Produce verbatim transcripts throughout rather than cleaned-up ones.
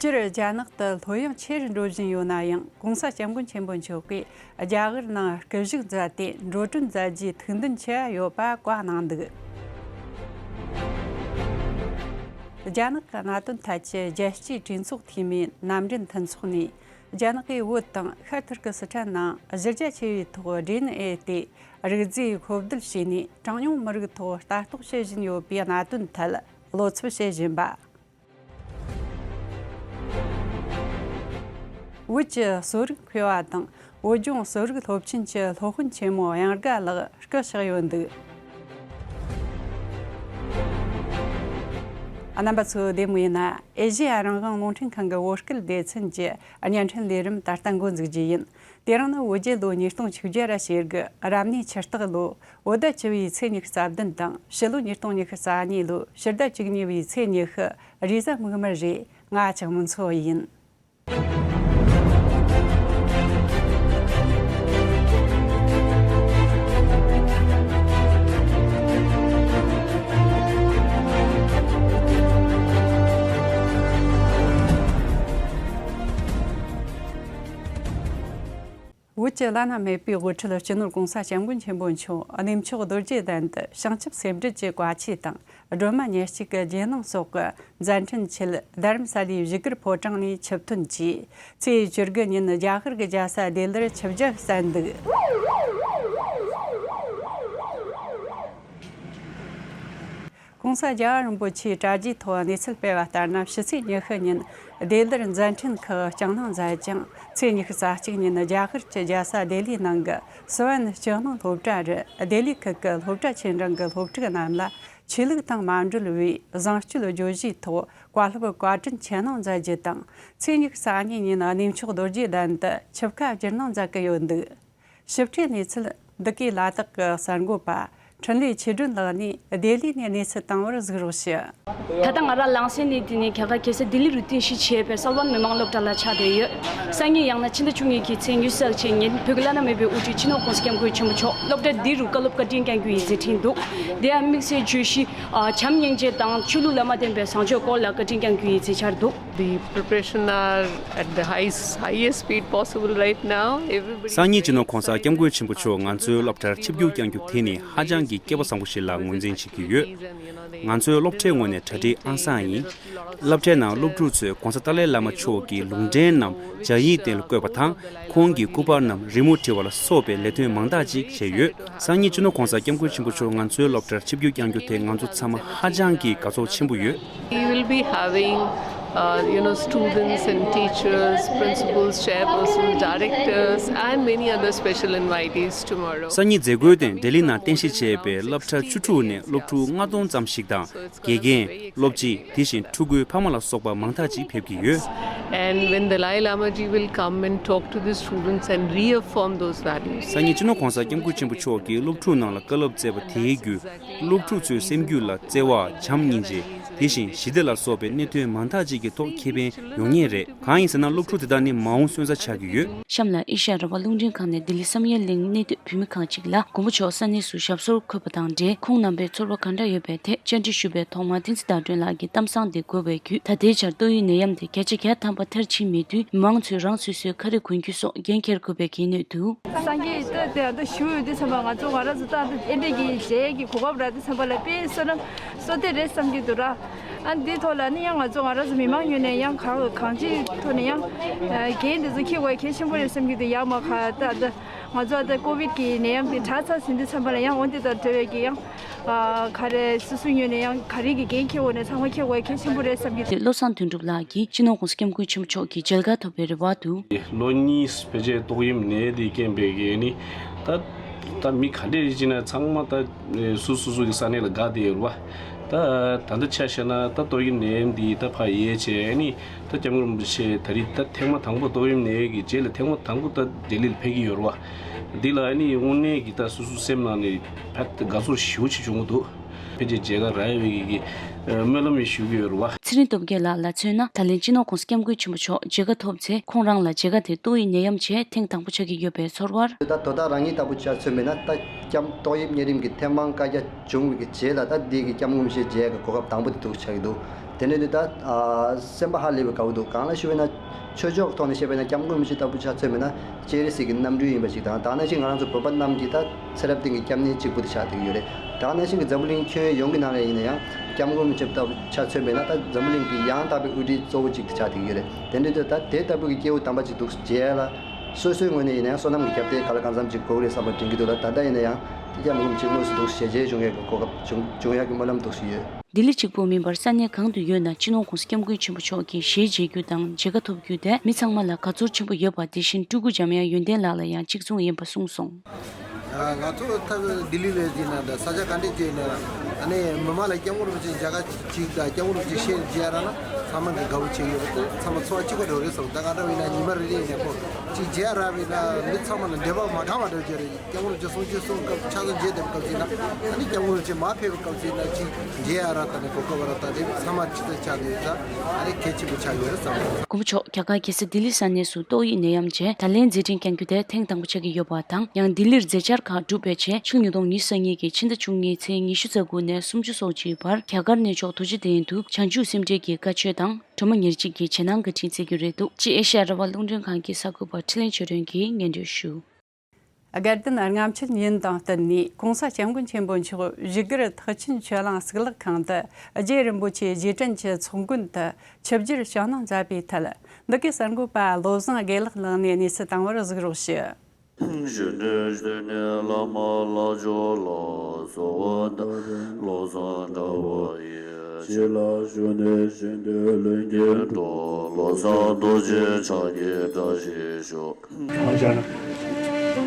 སྤྱིར་རྒྱ་ནག་ཏུ་ལྷོད་ཡངས་ཆེ་རུ་འགྲོ་བཞིན་ཡོད་ན་ཡང་། གོང་ས་སྐྱབས་མགོན་ཆེན་པོ་མཆོག་གིས་རྒྱ་གར་ནང་སྐུ་བཞུགས་མཛད་དེ་འགྲོ་གྲོན་མཛད་རྒྱུའི་ཐུགས་འདུན་ཆེ་བ་ཡོད་པ་བཀའ་གནང་འདུག་རྒྱ་ནག་གི་གནད་དོན་ཐད་ཀྱི་རྒྱལ་སྤྱིའི་གྲོས་ཚོགས་འཐུས་མིའི་རྣམ་འདྲེན་མཐུན་ཚོགས་ནས། རྒྱ་ནག་གིས་བོད་དང་ཤར་ཐུར་ཀི་སི་ཐན་ནང་གཞི་རྒྱ་ཆེ་བའི་ཐོག་ཌི་ཨེན་ཨེ་སྟེ་རིགས་རྫས་ཁོ་བསྡུ་བྱས་ནས། གྲངས་ཉུང་མི་རིགས་ཐོག་ལྟ་རྟོག་བྱེད་བཞིན་ཡོད་པའི་གནད་དོན་ཐད་བློ་འཚབ་བྱེད་བཞིན་པ། བོད་ཀྱི་གསོ་རིག་མཁས་པ་དང་བོད་ལྗོངས་གསོ་རིག་སློབ་ཆེན་གྱི་སློབ་དཔོན་ཆེན་མོ་གཡང་དགའ་ལགས་སྐུ་གཤེགས་ཡོད་འདུག་རྣམ་པ་ཚོ་བདེ་མོ་ཡིན་ན། ཨེ་ཤེ་ཡ་རང་དབང་རླུང་འཕྲིན་ཁང་གི་བོད་སྐད་སྡེ་ཚན་གྱི་བརྙན་འཕྲིན་ལས་རིམ་ད་ལྟ་འགོ་འཛུགས་རྒྱུ་ཡིན། དེ་རིང་ནི་བོད་རྒྱལ་ལོ་ཉིས་སྟོང་བཅུ་གྱ་ར་ཞེ་དགུ་རབ་གནས་ཕྱི་སྟག་ལོ། བོད་ཟླ་བཅུ་བའི་ཚེས་ཉི་ཤུ་རྩ་བདུན་དང་། ཕྱི་ལོ་ཉིས་སྟོང་ཉི་ཤུ་རྩ་གཉིས་ལོའི་ཕྱི་ཟླ་བཅུ་གཉིས་པའི་ཚེས་ཉི་ཤུ། རེས་གཟའ་མིག་དམར་རེད། ང་ཆགས་མི་ཚོ་ཡིན། བོད་ཀྱི་བླ་ན་མེད་པའི་དབུ་ཁྲིད་སྤྱི་ནོར་གོང་ས་སྐྱབས་མགོན་ཆེན་པོ་མཆོག་གནས་མཆོག་རྡོ་རྗེ་གདན་དུ་བྱང་ཆུབ་སེམས་འགྲེལ་གྱི་བཀའ་ཆོས་དང་། སྒྲོལ་མ་ཉེར་གཅིག་གི་རྗེས་གནང་སོགས་ཀྱི་མཛད་འཕྲིན་ཆེད། རྡ་རམ་ས་ལའི་བཞུགས་སྒར་ཕོ་བྲང་ནས་ཆིབས་ཐོན་གྱིས། ཚེས་བཅུ་དགུ་ཉིན་རྒྱ་གར་གྱི་རྒྱལ་ས་ལྡི་ལིར་ཆིབས་རྒྱ་གསན་འདུག་གོང་ས་རྒྱལ་བ་རིན་པོ་ཆེའི་དྲ་རྒྱའི་ཐོག་གནས་ཚུལ་སྤེལ་བ་ལྟར་ན། ཕྱི་ཚེས་ཉི་ཤུ་ཉིན་ལྡི་ལིར་མཛད་འཕྲིན་ཁག་སྤྱན་གནང་མཛད་ཅིང་། ཚེས་ཉི་ཤུ་རྩ་གཅིག་ཉིན་རྒྱ་གར་གྱི་རྒྱལ་ས་ལྡི་ལིའི་ནང་གི་སི་ཝན་སྤྱི་ནོར་སློབ་གྲྭ་རུ། ལྡི་ལི་ཁུལ་གྱི་སློབ་གྲྭ་ཆེ་འབྲིང་གི་སློབ་ཕྲུག་རྣམས་ལ་ཆོས་ལུགས་དང་མ་འབྲེལ་བའི་བཟང་སྤྱོད་བརྗོད་གཞིའི་ཐོག་བཀའ་སློབ་བཀའ་དྲིན་ཆེ་གནང་མཛད་རྒྱུ་དང་། ཚེས་ཉི་ཤུ་རྩ་གཉིས་ཉིན་གནས་མཆོག་རྡོ་རྗེ་གདན་དུ་ཆིབས་ཁ་བསྒྱུར་གནང་མཛད་ཀྱི་ཡོད་འདུག་ཞིབ་ཕྲའི་གནས་ཚུལ་འདི་གའི་ལ་དྭགས་ཀྱི་གསར་འགོད་པ་འཕྲིན་ལས་ཆོས་སྒྲོན་ལགས་ནས་ལྡི་ལི་ནས་གནས་ཚུལ་བཏང་བར་གཟིགས་རོགས་ཞུ། ད་ལྟ་ང་རང་ལང་སེ་ནས་དེ་ནས་རྒྱ་གར་རྒྱལ་ས་ལྡི་ལི་རུ་རྟེན་གཞི་བྱས་པའི་གསལ་བ་མི་དམངས་སློབ་གྲྭ་ལ་ཆགས་བསྡད་ཡོད། སང་ཉིན་ཡང་ན་ཕྱི་ཟླ་བཅུ་གཉིས་ཀྱི་ཚེས་ཉི་ཤུ་རྩ་གཅིག་ཉིན་བོད་ཀྱི་བླ་ན་མེད་པའི་དབུ་ཁྲིད་སྤྱི་ནོར་༸གོང་ས་༸སྐྱབས་མགོན་ཆེན་པོ་མཆོག་སློབ་གྲྭ་འདི་རུ་བཀའ་སློབ་བཀའ་དྲིན་བསྐྱང་རྒྱུ་ཡི་མཛད་འཕྲིན་འདུག་དེ་ཡང་དམིགས་བསལ་བརྗོད་གཞི་བྱམས་སྙིང་རྗེ་དང་ཆོས་ལུགས་བླ་མ་བསྟེན་པའི་བཟང་སྤྱོད་སྐོར་ལ་བཀའ་དྲིན་བསྐྱང་རྒྱུ་ཡི་མཛད་འཆར་འདུག The preparation are at the highest, highest speed possible right now. Everybody is very excited. སང་ཉིན་སྤྱི་ནོར་༸གོང་ས་༸སྐྱབས་མགོན་ཆེན་པོ་མཆོག་ང་ཚོའི་སློབ་གྲྭར་ཆིབས་བསྒྱུར་བསྐྱང་རྒྱུ་དེ་ནི་ཧ་ཅང་གི་སྐལ་བ་བཟང་པོ་ཞིག་ལ་ངོས་འཛིན་བྱེད་ཀྱི་ཡོད། ང་ཚོའི་སློབ་གྲྭའི་ངོས་ནས་གྲ་སྒྲིག་ཨང་གསར་ཡིན། སློབ་གྲྭའི་ནང་སློབ་ཕྲུག་ཚོས་༸གོང་ས་ཏཱ་ལའི་བླ་མ་མཆོག་གི་ལུང་བསྟན་རྣམས་སྦྱར་ཡིག་སྟེང་ལ་བཀོད་པ་དང་། ཁོང་གི་སྐུ་པར་རྣམས་རི་མོ་བྲིས་པ་ལ་སོགས་པའི་ལས་དོན་མང་དག་ཅིག་བྱས་ཡོད། སང་ཉིན་སྤྱི་ནོར་༸གོང་ས་༸སྐྱབས་མགོན་ཆེན་པོ་མཆོག་ང་ཚོའི་སློབ་གྲྭར་ཆིབས་བསྒྱུར་བསྐྱང་རྒྱུ་དེ་ང་ཚོ་ཚང་མ་ཧ་ཅང་གི་དགའ་ཚོར་ཆེན་པོ་ཡོད། We will be having, uh, you know, students and teachers, principals, chairpersons, directors, and many other special invitees tomorrow. སང་ཉིན་མཛད་སྒོའི་སྟེང་ལྡི་ལི་ནང་རྟེན་གཞི་བྱས་པའི་སློབ་གྲྭ་བཅུ་དྲུག་ནས་སློབ་ཕྲུག་ལྔ་སྟོང་ཙམ་ཞིག་དང་། དགེ་རྒན། སློབ་སྤྱི། དེ་བཞིན་ཕྲུ་གུའི་ཕ་མ་ལ་སོགས་པ་མང་དག་ཅིག་ཕེབས་ཀྱི་ཡོད། And when Dalai Lama ji will come and talk to the students and reaffirm those values. སང་ཉིན་སྤྱི་ནོར་༸གོང་ས་༸སྐྱབས་མགོན་ཆེན་པོ་མཆོག་གིས་སློབ་ཕྲུག་རྣམས་ལ་བཀའ་སློབ་སྩལ་བ་དེའི་བརྒྱུད། སློབ་ཕྲུག་ཚོའི་སེམས་རྒྱུད་ལ་བརྩེ་བ། བྱམས་སྙིང་རྗེ། དེ་བཞིན་ཞི་བདེ་ལ་སོགས་པའི་གནད་དོན་མང་དག་ཅིག་གི་ཐོག་ཁེ་ཕན་ཡོང་ངེས་རེད། གང་ཡིན་ཟེར་ན། སློབ་ཕྲུག་དེ་དག་ནི་མ་འོངས་སོན་རྩ་ཆགས་ཀྱི་ཡོད། གཤམ་ལ་ཨེ་ཤ་ཡ་རང་དབང་རླུང་འཕྲིན་ཁང་ནས་ལྡི་ལི་བསམ་ཡས་གླིང་གནས་སྡོད་བོད་མི་ཁག་ཅིག་ལ་མགོན་པོ་མཆོག་ས་གནས་སུ་ཞབས་སོར་འཁོད་པ་དང་འབྲེལ། ཁོང་རྣམ་པའི་ཚོར་བ་གང་འདྲ་ཡོད་པའི་ཐད་བཅར་འདྲི་ཞུས་པའི་ཐོག་མར་བསྟན་འཛིན་ཟླ་སྒྲོན་ལགས་ཀྱིས་གཏམ་བཟང་དེ་གོ་བའི་བརྒྱུད། ད་ལྟའི་ཆར་ཏོག་དབྱིབས་ནད་ཡམས་དེ་བརྒྱ་ཆ་བརྒྱ་ཐམ་པ་མཐར་ཕྱིན་མེད་དུས། མི་མང་ཚོས་རང་སོ་སོའི་ཁ་རས་གོན་རྒྱུ་སོགས་འགན་འཁྱེར་དགོས་པའི་གལ་གནད་འདུག་སངས་རྒྱས་ཀྱི་བསྟོད་དེ་ཨ་ད་ཞུ་ཡོད་དུས་ཙམ་པ་ང་ཚོ་ང་རང་ཚོ་ད་ཨ་ད་ཨེ་འདྲས་ཀྱི་གཞས་ཀྱི་གོ་སྐབས་རག་དུས་ཙམ་པ་ལ་དཔེ་བསོད་ནམས་བསོད་བདེ་རེད་བསམ་གྱི་འདུག་ར། ཨ་འདིའི་ཐོག་ལ་ནི་ཡང་ང་ཚོ་ང་རང་ཚོ་མི་མང་ངོས་ནས་ཡང་གང་གང་ཅིའི་ཐོག་ནས་ཡང་འགན་འདི་ཚོ་འཁྱེར་དགོས་གལ་ཆེན་པོ་རེད་བསམ་གྱི་འདུག་ཡང་མ་ཁ་ད་ཨ་ད་ང་ཚོ་ཨ་ད་ཀོ་བིད་ཀྱི་ནད་ཡམས་འདི་དྲག་ཚར་ཟིན་དུས་ཙམ་པ་ལ་ཡང་འོ་འདི་དང་འབྲེལ་བའི་གི་ཡང་ག་རེ་སོ་སོའི་ངོས་ནས་ཡང་ག་རེ་གི་འགན་འཁྱེར་འོག་ནས་ཚང་མ་འཁྱེར་དགོས་གལ་ཆེན་པོ་རེད་བསམ་གྱི་འདུག་བློ་བཟང་དོན་གྲུབ་ལགས་ཀྱིས་སྤྱི་ནོར་༸གོང་ས་༸སྐྱབས་མགོན་ཆེན་པོ་མཆོག་གི་མཇལ་ཁ་ཐོབ་པའི་རེ་བ་འདུག་ལོ་གཉིས་ཕལ་ཆེར་ཏོག་དབྱིབས་ནད་དེ་རྐྱེན་པས་གི་ནི་ད་ད་མི་ག་འདྲས་རེད་ཅེ་ན་ཚང་མ་ད་སོ་སོ་སོ་གི་ས་གནས་ལ་དགའ་བསྡད་ཡོད་རེད་བ། ད་ད་ལྟ་ཆ་བཞག་ན་ད་ཏོག་དབྱིབས་ནད་འདི་ད་ཕར་ཡལ་བྱས་ནི་ད་སྐྱབས་མགོན་རིན་པོ་ཆེ་ད་རེས་ད་ཐེངས་མ་དང་པོ་ཏོག་དབྱིབས་ནད་ཀྱི་རྗེས་ལ་ཐེངས་མ་དང་པོ་ད་ལྡི་ལི་ལ་ཕེབས་ཀྱི་ཡོད་རེད་བ། འདི་ལ་ནི་དངོས་གནས་ཀྱི་ད་སོ་སོ་སེམས་ནང་ནས་ཕར་དགའ་ཚོར་ཞེ་པོ་ཅིག་བྱུང་གི་འདུག་ཕལ་ཆེར་མཇལ་ཁ་རག་ཡོད་པའི་གི་ སྨོན་ལམ་ཞུ་གི་ཡོད་རེད་བ། ཚེ་རིང་སྟོབས་རྒྱལ་ལགས་ལ་མཚོན་ན། ད་ལན་སྤྱི་ནོར་༸གོང་ས་༸སྐྱབས་མགོན་ཆེན་པོ་མཆོག་མཇལ་ཁ་ཐོབ་ཚེ། ཁོང་རང་ལ་མཇལ་ཁ་དེ་ཏོག་དབྱིབས་ནད་ཡམས་བྱས་ཐེངས་དང་པོ་ཆགས་ཀྱི་ཡོད་པའི་ཚོར་བར། ད་དོ་བདག་རང་ཉིད་ལྟ་བུ་ཆ་མཚོན་པས་ན། ད་སྐྱབས་ཏོག་དབྱིབས་གཉན་རིམས་ཀྱི་ཐེངས་མང་བཀའ་རྒྱ་བྱུང་བའི་རྗེས་ལ། ད་འདི་གི་སྐྱབས་མགོན་རིན་པོ་ཆེ་མཇལ་ཡག་གི་གོ་སྐབས་དང་པོ་དེ་འདུག་ཆགས་ཀྱི་འདུག་དེ་འདྲ་དུས་ད་སེམས་པ་ཧ་ལས་པའི་དགའ་བོ་འདུག་གང་ལ་ཞུ་བས་ན། ཆོས་ཕྱོགས་ཐོག་ནས་བཤད་པས་ན། སྐྱབས་མགོན་རིན་པོ་ཆེ་ལྟ་བུ་ཆ་མཚོན་པས་ན། སྤྱན་རས་གཟིགས་ཀྱི་རྣམ་སྤྲུལ་ཡིན་པ་ཞིག་དང་། དེ་ནང་བཞིན་ང་རང་ཚོ་བོད་པ་རྣམས་ཀྱི་ད་ཚེ་རབས་སྟེང་གི་སྐྱབས་གནས་གཅིག་པུ་དེ་ཆགས་བསྡད་ཀྱི་ཡོད་རེད། དེ་ནང་བཞིན་གྱི་འཛམ་བུ་གླིང་ཁྱོན་ཡོངས་ཀྱི་ནང་ལ་ཡིན་ན་ཡང་། སྐྱབས་མགོན་རིན་པོ་ཆེ་ལྟ་བུ་ཆ་མཚོན་པས་ན། ད་འཛམ་བུ་གླིང་གི་ཡང་དག་པའི་དབུ་ཁྲིད་གཙོ་བོ་གཅིག་དེ་ཆགས་བསྡད་ཀྱི་ཡོད་རེད། དེ་འདྲ་དུས་ད་དེ་ལྟ་བུ་གི་སྐྱེས་བུ་དམ་པ་གཅིག་འདུག་མཇལ་ཡ་ལ། སོ་སོའི་ངོས་ནས་ཡིན་ན་ཡང་བསོད་ནམས་ཀྱི་རྒྱབ་རྟེན་ག་ལ་གང་འཚམ་ཅིག་དགོས་རེད་བསམ་པ་དྲན་གྱི་འདུག་ལ། ད་ལྟ་ཡིན་ན་ཡང་སྐྱབས་མགོན་རིན་པོ་ཆེ་དངོས་སུ་འདུག་ཞལ་མཇལ་བྱུང་ཡག་གི་གོ་སྐབས་བྱུང་བྱུང་ཡག་གི་སྨོན་ལམ་འདུག་ཞུ་ཡོད། ལྡི་ལི་གཅིག་པུ་མིན་པར་ས་གནས་གང་དུ་ཡོད་ན། སྤྱི་ནོར་༸གོང་ས་༸སྐྱབས་མགོན་ཆེན་པོ་མཆོག་གི་ཞལ་མཇལ་རྒྱུ་དང་མཇལ་ཁ་ཐོབ་རྒྱུ་དེ་མི་ཚང་མ་ལ་དགའ་ཚོར་ཆེན་པོ་ཡོད་པ། དེ་བཞིན་སྤྲུལ་སྐུ་འཇམ་དབྱངས་ཡོན་ཏན་ལགས་ལ་ཡང་གཅིག་མཚུངས་ཡིན་པ་གསུངས་སོང་། ང་ཚོ་ད་ལྡི་ལི་ལ་ཡིན་ན་འདྲ། ས་ཆ་ག་འདྲས་ཅིག་ཡིན་ན། ཨ་ནི་མི་མང་ལ་སྐྱབས་མགོན་རིན་པོ་ཆེ་མཇལ་ཁ་ཅིག་དང་། སྐྱབས་མགོན་རིན་པོ་ཆེ་ཞལ་མཇལ་རག་ན་ཚང་མ་གི་དགའ་བོ་བྱེད་ཡོད་པ་དེ་ཚང་མ་ཚོར་བ་གཅིག་པ་འདྲ་བོ་རེད་བསམ། ད་ང་འདྲ་བ་ཡིན་ན་ཉི་མ་རེ་རེ་ཡིན་ན་ཁོ་ཅིག་མཇལ་རག་པ་ཡིན་ན། མི་ཚང་མ་ལ་འདོད་པ་མ་འདྲ་བ་འདྲ་བོ་ཅིག་རེད། སྐྱབས་མགོན་རིན་པོ་ཆེ་གསུང་གསུང་སྐབས་ཆ་ཚང་མཇལ་བསྡད་པའི་སྐབས་ཅིག་ན། ཨ་ནི་སྐྱབས་མགོན་རིན་པོ་ཆེ་མར་ཕེབས་པའི་སྐབས་ཅིག་ན་ཅིག་མཇལ་ཡ་རག་ད་ནི་གོ་སྐབས་རག་ད་རེད། ཚང་མ་ཅི་ལྟར་ཆགས་ནས་ད་ཨ་ནི་གལ་ཆེན་པོ་ཆགས་ཡོད་རེད་བསམ། མགོན་པོ་མཆོག་རྒྱ་གར་རྒྱལ་ས་ལྡི་ལི་ས་གནས་སུ་ཏོག་དབྱིབས་ནད་ཡམས་རྗེས་ད་ལན་མཛད་འཕྲིན་བསྐྱངས་རྒྱུ་དེ་ཐེངས་དང་པོ་ཆགས་ཀྱི་ཡོད་པ་དང་། ཡང་ལྡི་ལིར་མཛད་འཆར་ཁག་བསྒྲུབས་པའི་ཆེད། ཕྱི་ལོ་ཉིས་སྟོང་ཉི་ཤུ་རྩ་དགུ་ནས་སུམ་ཅུ་སོ་གཅིག་བར་རྒྱ་གར་ནས་མཆོག་ཐུགས་རྗེ་སོགས་ཀྱི་བར་རྒྱ་གར་ནས་མཆོག་ཐུགས་རྗེ་གདན་དུ་བྱང་ཆུབ་སེམས་འགྲེལ་གྱི་བཀའ་ཆོས་དང་། སྒྲོལ་མ་ཉེར་གཅིག་གི་རྗེས་གནང་གི་འཕྲིན་བསྩལ་རྒྱུ་རེད་འདུག་ཅེས་ཨེ་ཤ་ཡ་རང་དབང་རླུང་འཕྲིན་ཁང་གི་གསར་འགོད་པ་འཕྲིན་ལས་ཆོས་སྒྲོན་གྱིས་སྙན་སྒྲོན་ཞུ། དགའ་ལྡན་སྔ་ཕྱི་གཉིས་དང་བསྟུན་ནས་༸གོང་ས་༸སྐྱབས་མགོན་ཆེན་པོ་མཆོག་བཞུགས་སྒར་ཐེག་ཆེན་ཆོས་གླིང་གཙུག་ལག་ཁང་དུ་རྗེ་རིན་པོ་ཆེ་རྗེས་དྲན་གྱི་ཚོགས་མགོན་དུ་ཆིབས་བསྒྱུར་ཞུ་གནང་མཛད་པའི་ཐད། འདི་གའི་གསར་འགོད་པ་བློ་བཟང་དགེ་ལེགས་ལགས་ནས་གནས་ཚུལ་བཏང་བར་གཟིགས་རོགས་ཞུ། གཞོན་ནུ་གཞོན་ནུ་བླ་མ་ལྷ་མཆོག་ལ། གསོལ་བ་འདེབས་བློ་བཟང་དགྲ་བོ་ཡི། ཕྱི་ལ་གཞོན་ནུ་གཞོན་དུ་ལྷུན་གྱིས་གྲུབ། བློ་བཟང་རྡོ་རྗེ་འཆང་གི་བཀྲ་ཤིས་ཤོག་ང་ཅག་ནི་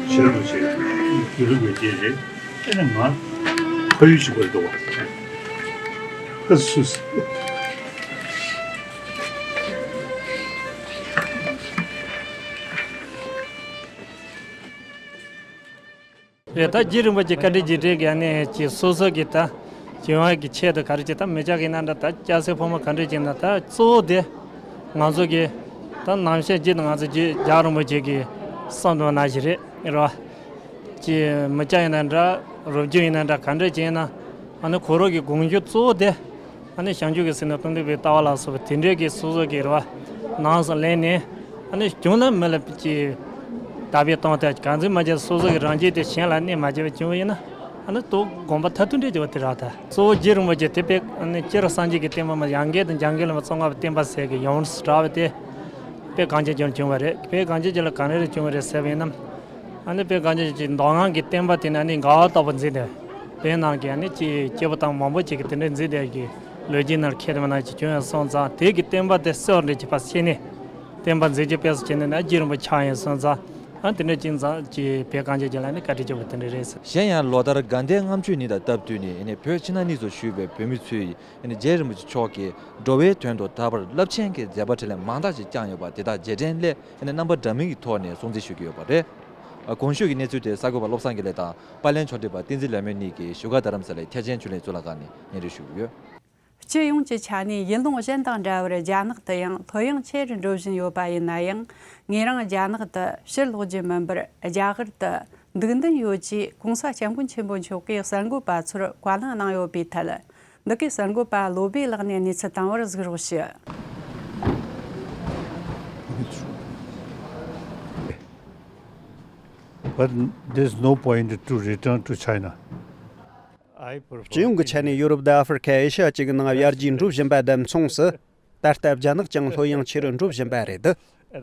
ཤེས་རབ་ཆེ་རྒྱུ་ལུགས་ཀྱི་རྗེས་རེད། ཨེ་ན་ང་ཕ་ཡུལ་གཅིག་པར་འགྲོ་བ་ཨ་སུ་སི། རེད། ད་རྗེ་རིན་པོ་ཆེ་བཀའ་དྲིན་རྗེས་དྲན་གྱི་ཨ་ནི་ཅིག་སོ་སོ་གི་ད་བྱུང་བ་གི་ཆེད་དུ་ག་རེ་ཅིག་ད་མི་ཅག་གི་ནང་འདྲ་ད་སྐྱ་སེར་ཕོ་མོ་ག་འདྲ་ཅིག་ན། ད་གཙོ་བོ་དེ་ང་ཚོ་གི་ད་ནམ་ཞག་རྗེས་དུ་ང་ཚོ་རྗེ་རྒྱལ་བ་རིན་པོ་ཆེ་གི་བསམ་དོན་ནང་བཞིན་རེད། རེད་བ། ཅིག་མི་སྐྱ་ཡིན་ན་འདྲ། རབ་བྱུང་ཡིན་ན་འདྲ། ག་འདྲ་ཅིག་ཡིན་ན་ཨ་ནི་ཁོ་རང་གི་དགོངས་རྒྱུ་གཙོ་བོ་དེ། ཨ་ནི་བྱང་ཆུབ་ཀྱི་སེམས་དང་སྟོང་ཐུན་པའི་ལྟ་བ་ལ་སོགས་པ་དེ་འདྲའི་གི་སོ་སོ་གི་རེད་བ། ནང་སོ་ལེན་ནས། ཨ་ནི་བྱུང་ན་མི་ལ་ཅིག་དག་པའི་སྟོང་ཐལ་གང་འཛིན་མ་བྱས། སོ་སོ་གི་རང་རྒྱལ་དེ་གཞན་ལ་གནོད་མ་བྱས་པ་བྱུང་བ་ཡིན་ན། ཨ་ནི་ལྟོ་དགོངས་པ་མཐར་ཐུག་འདྲ་བྱས་པ་དེ་རེད་ད། གཙོ་བོ་རྗེ་རིན་པོ་ཆེ་དེ་དཔེ་ཨ་ནི་སྤྱིར་སངས་རྒྱས་ཀྱི་བསྟན་པ་མ་ཡང་དགེ་དང་འཇམ་མགོན་བླ་མ་ཙོང་ཁ་པ་བསྟན་པ་ཟེར་གི་ཡོངས་སུ་གྲགས་པ་དེ་དཔེ་གངས་ཅན་ལྗོངས་ལ་བྱུང་བ་རེད། དཔེ་གངས་ཅན་ལྗོངས་ལ་ག་རེ་རེ་བྱུང་བ་རེད་ཟེར་བ་ཡིན་ན། ཨ་ནི་དཔེ་གངས་ཅན་གྱི་མདོ་སྔགས་ཀྱི་བསྟན་པ་དེ་ནི་ཨ་ནི་མགར་བ་ལྟ་བུ་འཛིན་ཏེ། བོད་ནང་གི་ཨ་ནི་ཅིག་སྐྱེས་བུ་དམ་མང་པོ་ཅིག་གིས་དེ་འདྲ་འཛིན་བསྡད་ཀྱི་ལོ་རྒྱུས་ནང་མཁྱེན་པ་ནང་བཞིན་བྱུང་ཡོད་སོང་ཙང་། དེ་གི་བསྟན་པ་དེ་གསོ་བ་འདྲ་བྱེད་པ་བྱས་ནས་བསྟན་པ་འཛིན་རྒྱུ་དཔེ་སྲིད་བྱས་ནས་ན་རྗེ་རིན་པོ་ཆེ་ཆགས་ཡོད་སོང་ཙང་། ཨ་དེ་འདྲ་ཅིག་ཙང་ཅིག་བོད་གངས་ཅན་ལྗོངས་ལ་ནི་བཀའ་དྲིན་ཆེ་བོ་དེ་འདྲ་རེད་ཟེར། གཞན་ཡང་ལོ་ལྟར་དགའ་ལྡན་ལྔ་མཆོད་ཉིན་དང་སྟབས་བསྟུན་ནས་ཨ་ནི་བོད་ཕྱི་ནང་གཉིས་སུ་བཞུགས་པའི་བོད་མི་ཚོས་ཨ་ནི་རྗེ་རིན་པོ་ཆེ་མཆོག་གིས་འགྲོ་བའི་དོན་དུ་ད་བར་རླབས་ཆེན་གྱི་མཛད་པ་འཕྲིན་ལས་མང་དག་ཅིག་བསྐྱངས་ཡོད་པ་དེ་དག་རྗེས་དྲན་སླད། ཨ་ནི་རྣམ་པ་འདྲ་མིན་གྱི་ཐོག་ནས་སྲུང་བརྩི་ཞུ་གི་ཡོད་པ་རེད། ཨ་གོང་ཞུས་ཀྱི་གནས་ཚུལ་དེ་གསར་འགོད་པ་བློ་བཟང་དགེ་ལེགས་དང་། པར་ལེན་ཕྱོགས་སྒྲིག་པ་བསྟན་འཛིན་ལྷ་མོ་གཉིས་ཀྱིས་བཞུགས་སྒར་རྡ་རམ་ས་ལའི་ཐེག་ཆེན་ཆོས་གླིང་གཙུག་ལག་ཁང་ནས་སྙན་སྒྲོན་ཞུ་གི་ཡོད། སྤྱི་ཡོངས་ཀྱི་ཆ་ནས་ཡུལ་ལུང་གཞན་དང་འདྲ་བར་རྒྱ་ནག་ཏུ་ཡང་ལྷོད་ཡངས་ཆེ་རུ་འགྲོ་བཞིན་ཡོད་པ་ཡིན་ན་ཡང་། ངོས་རང་རྒྱ་ནག་ཏུ་ཕྱིར་ལོག་རྒྱུ་མིན་པར་རྒྱ་གར་དུ་འདུག་འདུན་ཡོད་ཅེས་༸གོང་ས་༸སྐྱབས་མགོན་ཆེན་པོ་མཆོག་གིས་གསར་འགོད་པ་ཚོར་བཀའ་ལན་གནང་ཡོད་པའི་ཐད། འདི་གའི་གསར་འགོད་པ་བློ་བྷེ་ལགས་ནས་གནས་ཚུལ་བཏང་བར་གཟིགས་རོགས་ཞུ། But there's no point to return to China. སྤྱི་ཡོངས་ཀྱི་ཆ་ནས་ཡོ་རོབ་དང་ཨ་ཧྥེ་རི་ཁ། ཨེ་ཤ་ཡ་བཅས་ཀྱི་ནང་ཡར་རྒྱས་འགྲོ་བཞིན་པ་དང་མཚུངས་སུ། ད་ལྟ་རྒྱ་ནག་ཀྱང་ལྷོད་ཡངས་ཆེ་རུ་འགྲོ་བཞིན་པ་རེད།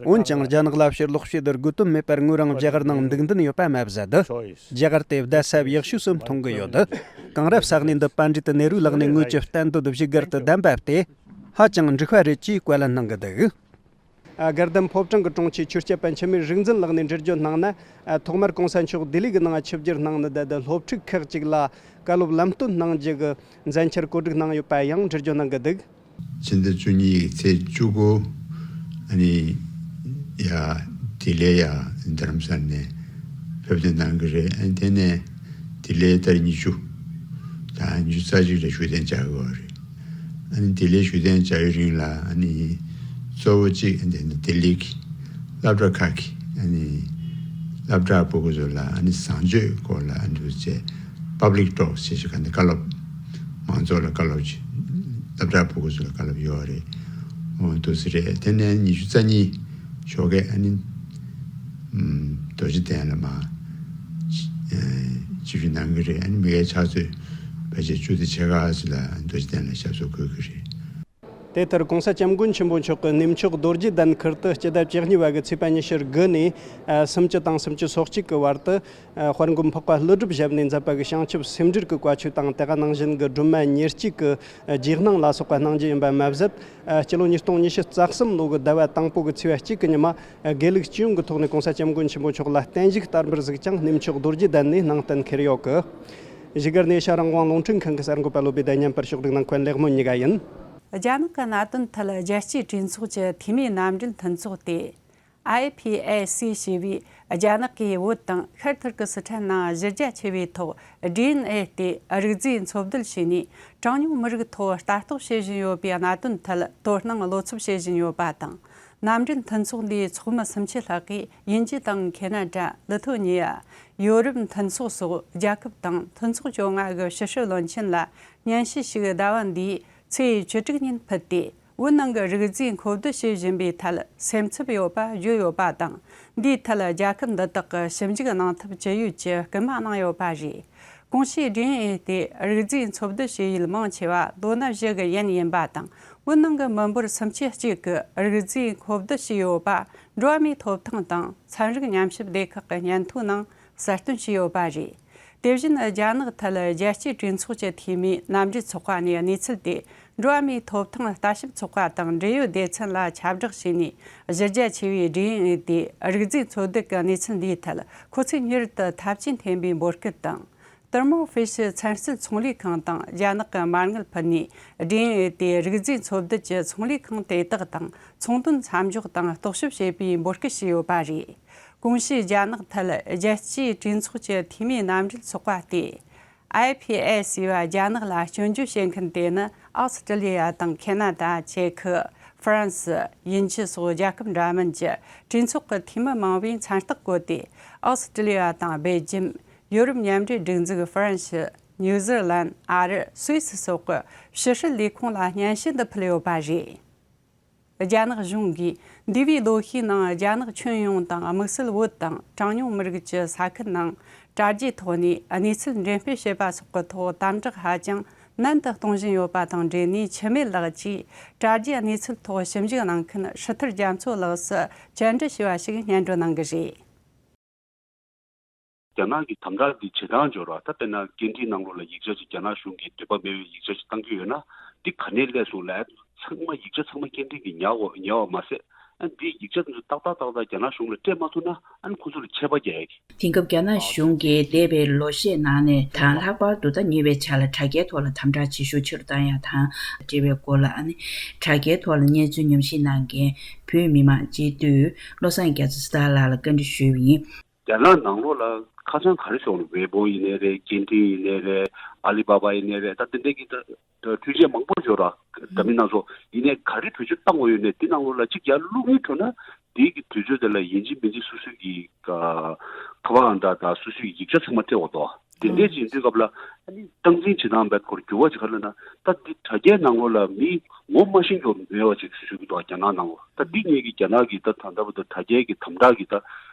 འོན་ཀྱང་རྒྱ་ནག་ལ་ཕྱིར་ལོག་བྱེད་དགོས་དོན་མེད་པར་ངོས་རང་རྒྱ་གར་ནང་འདུག་འདུན་ཡོད་པ་མ་ཟད། རྒྱ་གར་དེ་བརྡ་ཟབ་ཡག་ཤོས་སུ་མཐོང་གི་ཡོད། གང་རབས་ས་གནས་འདི་པཎ་ཌི་ཏ་ནེ་རུ་ལགས་ནས་ངོས་ཀྱི་གཏན་འདོད་བཞུགས་སྒར་དུ་བདམས་པ་དེ་ཧ་ཅང་འགྲིག་པ་རེད་ཅེས་བཀའ་ལན་གནང་གི་འདུག། ཨ། དགའ་ལྡན་ཕོ་བྲང་གི་དྲུང་ཆེ་ཆོས་སྐྱོབ་པ་འཆི་མེད་རིག་འཛིན་ལགས་ནས་འགྲེལ་བརྗོད་གནང་ན། ཨ། ཐོག་མར་གོང་ས་མཆོག་ལྡི་ལི་གི་ནང་ཆིབས་བསྒྱུར་གནང་ནི་དེ་དང་སློབ་ཕྲུག་ཁག་ཅིག་ལ་བཀའ་སློབ་ལམ་སྟོན་གནང་རྒྱུ་གི་མཛད་འཆར་གོ་སྒྲིག་གནང་ཡོད་པ་ཡང་འགྲེལ་བརྗོད་གནང་གི་འདུག། ཕྱི་ཟླ་བཅུ་གཉིས་ཀྱི་ཚེས་བཅུ་དགུ། ཨ་ནི་ཡ་ལྡི་ལི་ཡ་རྡ་རམ་ས་ལ་ནས་ཕེབས་གཏན་གནང་གི་རེད། ཨ་ནི་དེ་ནས་ལྡི་ལི་ཟླ་ཉི་ཤུ་དང་ཉི་ཤུ་རྩ་གཅིག་ལ་བཞུགས་གདན་འཇགས་ཡོད་རེད། ཨ་ནི་ལྡི་ལིའི་བཞུགས་གདན་བཅར་ཡུན་རིང་ལ་ཨ་ནི་གཙོ་བོ་གཅིག་ཨ་ནི་ལྡི་ལི་གི་སློབ་གྲྭ་ཁག་གི་ཨ་ནི་སློབ་གྲྭ་ཕྲུ་གུ་ཚོ་ལ་ཨ་ནི་བཟང་སྤྱོད་སྐོར་ལ་ཨ་ནི་འདུག་སེ་པབ་ལིག་ཊོག་ཅེས་བྱ་ག་ནི་བཀའ་སློབ། མང་ཚོགས་ལ་བཀའ་སློབ་ཅིག་སློབ་གྲྭ་ཕྲུ་གུ་ཚོ་ལ་བཀའ་སློབ་ཡོད་རེད། འོ་འདུག་སེ་རེད། དེ་ནས་ཉི་ཤུ་རྩ་གཉིས་ཞོགས་ཀས་ཨ་ནི་ཨམ་རྡོ་རྗེ་གདན་ལ་མར་ཨ་ཆིབས་བསྒྱུར་གནང་གི་རེད། ཨ་ནི་མི་སྒེར་ཕྱག་ཚོད་ཕལ་ཆེར་བཅུ་དང་ཕྱེད་ཀ་ཙམ་ལ་རྡོ་རྗེ་གདན་ལ་ཞབས་སོར་འཁོད་ཀྱི་རེད། དེ་ལྟར་༸གོང་ས་༸སྐྱབས་མགོན་ཆེན་པོ་མཆོག་གིས་གནས་མཆོག་རྡོ་རྗེ་གདན་ཁུལ་དུ་སྤྱི་ཟླ་བཅུ་གཉིས་པ་གི་ཚེས་པ་ཉི་ཤུ་དགུ་ནས་ཨ་སུམ་ཅུ་དང་སུམ་ཅུ་སོ་གཅིག་གི་བར་དུ་ཨ་དཔལ་མགོན་འཕགས་པ་ཀླུ་སྒྲུབ་ཞབས་ནས་མཛད་པ་གི་བྱང་ཆུབ་སེམས་འགྲེལ་གྱི་བཀའ་ཆོས་དང་དེ་ག་ནང་བཞིན་གྱི་སྒྲོལ་མ་ཉེར་གཅིག་གི་རྗེས་གནང་ལ་སོགས་པ་གནང་རྒྱུ་ཡིན་པ་མ་ཟད། ཨ་སྤྱི་ལོ་ཉིས་སྟོང་ཉི་ཤུ་རྩ་གསུམ་ལོ་གི་ཟླ་བ་དང་པོ་གི་ཚེས་པ་གཅིག་གི་ཉི་མ་ཨ་དགེ་ལུགས་སྤྱི་ཡོངས་ཀྱི་ཐོག་ནས་༸གོང་ས་༸སྐྱབས་མགོན་ཆེན་པོ་མཆོག་ལ་བརྟན་བཞུགས་བསྟར་འབུལ་གཟིགས་ཀྱང་གནས་མཆོག་རྡོ་རྗེ་གདན་ནས་གནང་གཏན་འཁེལ་ཡོད་གི། བཞུགས་སྒར་ནས་ཨེ་ཤ་རང་དབང་རླུང་འཕྲིན་ཁང་གི་གསར་འགོད་པ་བློ་བྷེ་བསྡད་མཉམ་པར་ཕྱོགས་སྒྲིག་གནང་མཁན་ལེགས་སྨོན་གཉིས་ཀ་ཡིན། རྒྱ་ནག་གི་གནད་དོན་ཐད་རྒྱལ་སྤྱིའི་གྲོས་ཚོགས་ཀྱི་འཐུས་མིའི་མནའ་འབྲེལ་མཐུན་ཚོགས་ཏེ། ཨའི་ཕི་ཨེ་སི་ཞེས་པའི་རྒྱ་ནག་གི་བོད་དང་ཤར་ཐུར་ཀི་སི་ཐན་ནང་གཞི་རྒྱ་ཆེ་བའི་ཐོག་ཌི་ཨེན་ཨེ་སྟེ་རིགས་རྫས་འཚོ་སྡུད་བྱས་ནས་གྲངས་ཉུང་མི་རིགས་ཐོག་ལྟ་རྟོག་བྱེད་བཞིན་ཡོད་པའི་གནད་དོན་ཐད་དོ་སྣང་བློ་འཚབ་བྱེད་བཞིན་ཡོད་པ་དང་། མནའ་འབྲེལ་མཐུན་ཚོགས་འདིའི་ཚོགས་མི་སུམ་ཅུ་ལྷག་གིས་དབྱིན་ཇི་དང་ཁེ་ན་ཌ། ལི་ཐོ་ཉི་ཡ། ཡོ་རོབ་མཐུན་ཚོགས་སོགས་རྒྱལ་ཁབ་དང་མཐུན་ཚོགས་བཅོ་ལྔ་གི་ཕྱི་སྲིད་བློན་ཆེན་ལ་སྙན་ཞུ་ཞུས། ཟླ་བ་འདིའི་ཚེས་བཅུ་དྲུག་ཉིན་ཕུལ་ཏེ། བོད་ནང་གི་རིགས་རྫས་འཁོབ་སྡུད་བྱེད་བཞིན་པའི་ཐད་སེམས་འཚབ་ཡོད་པ་བརྗོད་ཡོད་པ་དང་། འདིའི་ཐད་རྒྱལ་ཁབ་འདི་དག་གི་ཞིབ་འཇུག་གནང་ཐབས་ཇི་ཡོད་ཀྱི་སྐུལ་མ་གནང་ཡོད་པ་རེད། གོང་ཞུས་ཌི་ཨེན་ཨེ་སྟེ་རིགས་རྫས་འཚོ་སྡུད་བྱེད་ཡུལ་མང་ཆེ་བ་ལོ་ན་བཞི་གི་ཡན་ཡིན་པ་དང་། བོད་ནང་གི་མི་འབོར་སུམ་ཅུ་གཅིག་གིས་རིགས་རྫས་འཁོབ་སྡུད་བྱས་ཡོད་པ་འགྲོ་བ་མིའི་ཐོབ་ཐང་དང་ཚན་རིག་ཉམས་ཞིབ་སྡེ་ཁག་གི་སྙན་ཐོའི་ནང་གསལ་སྟོན་བྱས་ཡོད་པ་རེད། དེ་བཞིན་རྒྱ་ནག་ཐད་རྒྱལ་སྤྱིའི་གྲོས་ཚོགས་ཀྱི་འཐུས་མིའི་མནའ་འབྲེལ་ཚོགས་པ་ནས་གནས་ཚུལ་དེ་འགྲོ་བ་མིའི་ཐོབ་ཐང་ལྟ་ཞིབ་ཚོགས་པ་དང་འབྲེལ་ཡོད་སྡེ་ཚན་ལ་ཁྱབ་བསྒྲགས་བྱས་ནས། གཞི་རྒྱ་ཆེ་བའི་ཌི་ཨེན་ཨེ་སྟེ་རིགས་རྫས་འཚོ་སྡུད་ཀྱི་གནས་ཚུལ་འདིའི་ཐད་ཁོ་ཚོས་མྱུར་དུ་ཐབས་ཇུས་འཐེན་པའི་འབོད་སྐུལ་དང་། ཏུར་མོ་ཧྥི་ཤི་ཚན་རྩལ་ཚོང་ལས་ཁང་དང་རྒྱ་ནག་གི་མ་དངུལ་ཕུལ་ནས། ཌི་ཨེན་ཨེ་སྟེ་རིགས་རྫས་འཚོ་སྡུད་ཀྱི་ཚོང་ལས་ཁང་དེ་དག་དང་ཚོང་དོན་མཚམས་འཇོག་དང་རྟོག་ཞིབ་བྱེད་པའི་འབོད་སྐུལ་བྱས་ཡོད་པ་རེད། གོང་ཞུས་རྒྱ་ནག་ཐད་རྒྱལ་སྤྱིའི་གྲོས་ཚོགས་ཀྱི་འཐུས་མིའི་མནའ་འབྲེལ་ཚོགས་པ་སྟེ། ཨའི་ཕི་ཨེ་སི་ཞེས་པ་རྒྱ་ནག་ལ་སྐྱོན་བརྗོད་བྱེད་མཁན་དེ་ནི་ཨོ་སི་ཀྲི་ལི་ཡ་དང་ཁེ་ན་ཌ། ཅེ་ཁི། ཧྥ་རན་སི། དབྱིན་ཇི་སོགས་རྒྱལ་ཁབ་འདྲ་མིན་གྱི་གྲོས་ཚོགས་ཀྱི་འཐུས་མི་མང་བས་མཚན་རྟགས་བཀོད་དེ། ཨོ་སི་ཀྲི་ལི་ཡ་དང་སྦེལ་ཇམ། ཡོ་རོབ་མཉམ་འབྲེལ་སྒྲིག་འཛུགས། ཧྥ་རན་སི། ནིའུ་ཛི་ལན། ཨ་རི། སུད་སི་སོགས་ཀྱི་ཕྱི་སྲིད་ལས་ཁུངས་ལ་སྙན་ཞུ་འདི་ཕུལ་ཡོད་པ་རེད། རྒྱ་ནག་གཞུང་གིས་འདས་པའི་ལོ་ཤས་ནང་རྒྱ་ནག་ཁྱོན་ཡོངས་དང་དམིགས་བསལ་བོད་དང་གྲངས་ཉུང་མི་རིགས་ཀྱི་ས་ཁུལ་ནང་དྲ་རྒྱའི་ཐོག་ནས་གནས་ཚུལ་འགྲེམས་སྤེལ་བྱེད་པ་སོགས་ཀྱི་ཐོག་དམ་དྲག་ཧ་ཅང་ནན་དུ་གཏོང་བཞིན་ཡོད་པ་དང་འབྲེལ་ནས། འཆི་མེད་ལགས་ཀྱིས་དྲ་རྒྱའི་གནས་ཚུལ་ཐོག་ཞིབ་འཇུག་གནང་མཁན་ཧྲི་ཐར་རྒྱ་མཚོ་ལགས་སུ་བཅར་འདྲི་ཞུས་པ་ཞིག་སྙན་སྒྲོན་གནང་གི་རེད། རྒྱ་ནག་གི་དམ་དྲག་འདི་ཇེ་དྲག་འགྱུར་བ། ད་དཔེར་ན་སྐད་འཕྲིན་ནང་ལོགས་ལ་ཡིག་ཆ་ཅིག་རྒྱ་ནག་གཞུང་གིས་འདོད་པ་མེད་པའི་ཡིག་ཆ་ཅིག་བཏང་གི་ཡོད་ན། འདི་ག་ནས་སླེབས་སོང་ལབ་ཡ་ཚང་མ་ཡིག་ཆ་ཚང་མ་སྐད་འཕྲིན་གྱིས་ཉར་བ་ཉར་བ་མ་ཟད། ཨ་འདིའི་ཡིག་ཆ་དེ་ཚོ་ཏག་ཏག་ཏག་ཏག་རྒྱ་ནག་གཞུང་ལ་སྤྲད་མ་ཐུབ་ན། ཨ་ནི་ཁོ་ཚོ་ལ་ཆད་པ་རྒྱག་ཡ་གི། དེང་སྐབས་རྒྱ་ནག་གཞུང་གིས་འདས་པའི་ལོ་ཤས་ནང་ནས་དང་ལྷག་པར་དུ་ད་ཉེ་བའི་ཆར་ལ་དྲ་རྒྱའི་ཐོག་ལ་དམ་དྲག་ཇེ་ཤུགས་ཆེ་རུ་བཏང་ཡ་དང་འབྲེལ་བའི་སྐོར་ལ། ཨ་ནི་དྲ་རྒྱའི་ཐོག་ལ་གནས་ཚུལ་ཉམས་ཞིབ་གནང་མཁན་བོད་མི་མང་སྤྱི་འཐུས་བློ་བཟང་རྒྱ་མཚོ་སི་ཏཱ་ལགས་ལ་བཀའ་འདྲི་ཞུས་པ་ཡིན། རྒྱ་ནག་ནང་ལོགས་ལ་ཁ་བྱང་ག་རེ་ཟེར་དགོས་རེད། ཝེ་པོ་ཡིན་ནའི་རེད། སྐད་འཕྲིན་ཡིན་ནའི་རེད། ཨ་ལི་བ་བ་ཡིན་ནའི་རེད། ད་དེ་འདྲའི་གི་ད་འཕྲུལ་ཆས་མང་པོ་ཡོད་ར། འདྲ་མིན་སྣ་ཚོགས་ཡིན་ནའི་ག་རེ་བེད་སྤྱོད་བཏང་དགོས་ཡོད་ནའི་དེ་ནང་ལོགས་ལ་གཅིག་ཡར་བླུགས་ཡིན་ཐུབ་ན། དེའི་གི་དུས་ཚོད་དེ་ལ་ཡིན་གཅིག་མིན་གཅིག་སོ་སོའི་གི་ཁ་པར་འདྲ་དང་སོ་སོའི་ཡིག་ཆ་ཚང་མ་སྤྲད་འོ་དོ། དེ་འདྲའི་ཅིག་ཡིན་དུས་སྐབས་ལ་ཨ་ནི་སྟངས་འཛིན་བྱེད་སྟངས་བེད་ཁོར་འགྱུར་བ་ཅིག་ག་རེ་ལབ་ན། ད་འདི་དྲ་རྒྱའི་ནང་ལོགས་ལ་མི་ངོ་མ་ཤེས་མཁན་མེད་པ་ཅིག་ཞུ་གི་འདུག་རྒྱ་ནག་ནང་ལོགས། ད་འདི་ངེད་ཀྱི་རྒྱ་ནག་གི་ད་ད་ལྟ་བར་དུ་དྲ་རྒྱའི་གི་དམ་དྲག་གི་ད་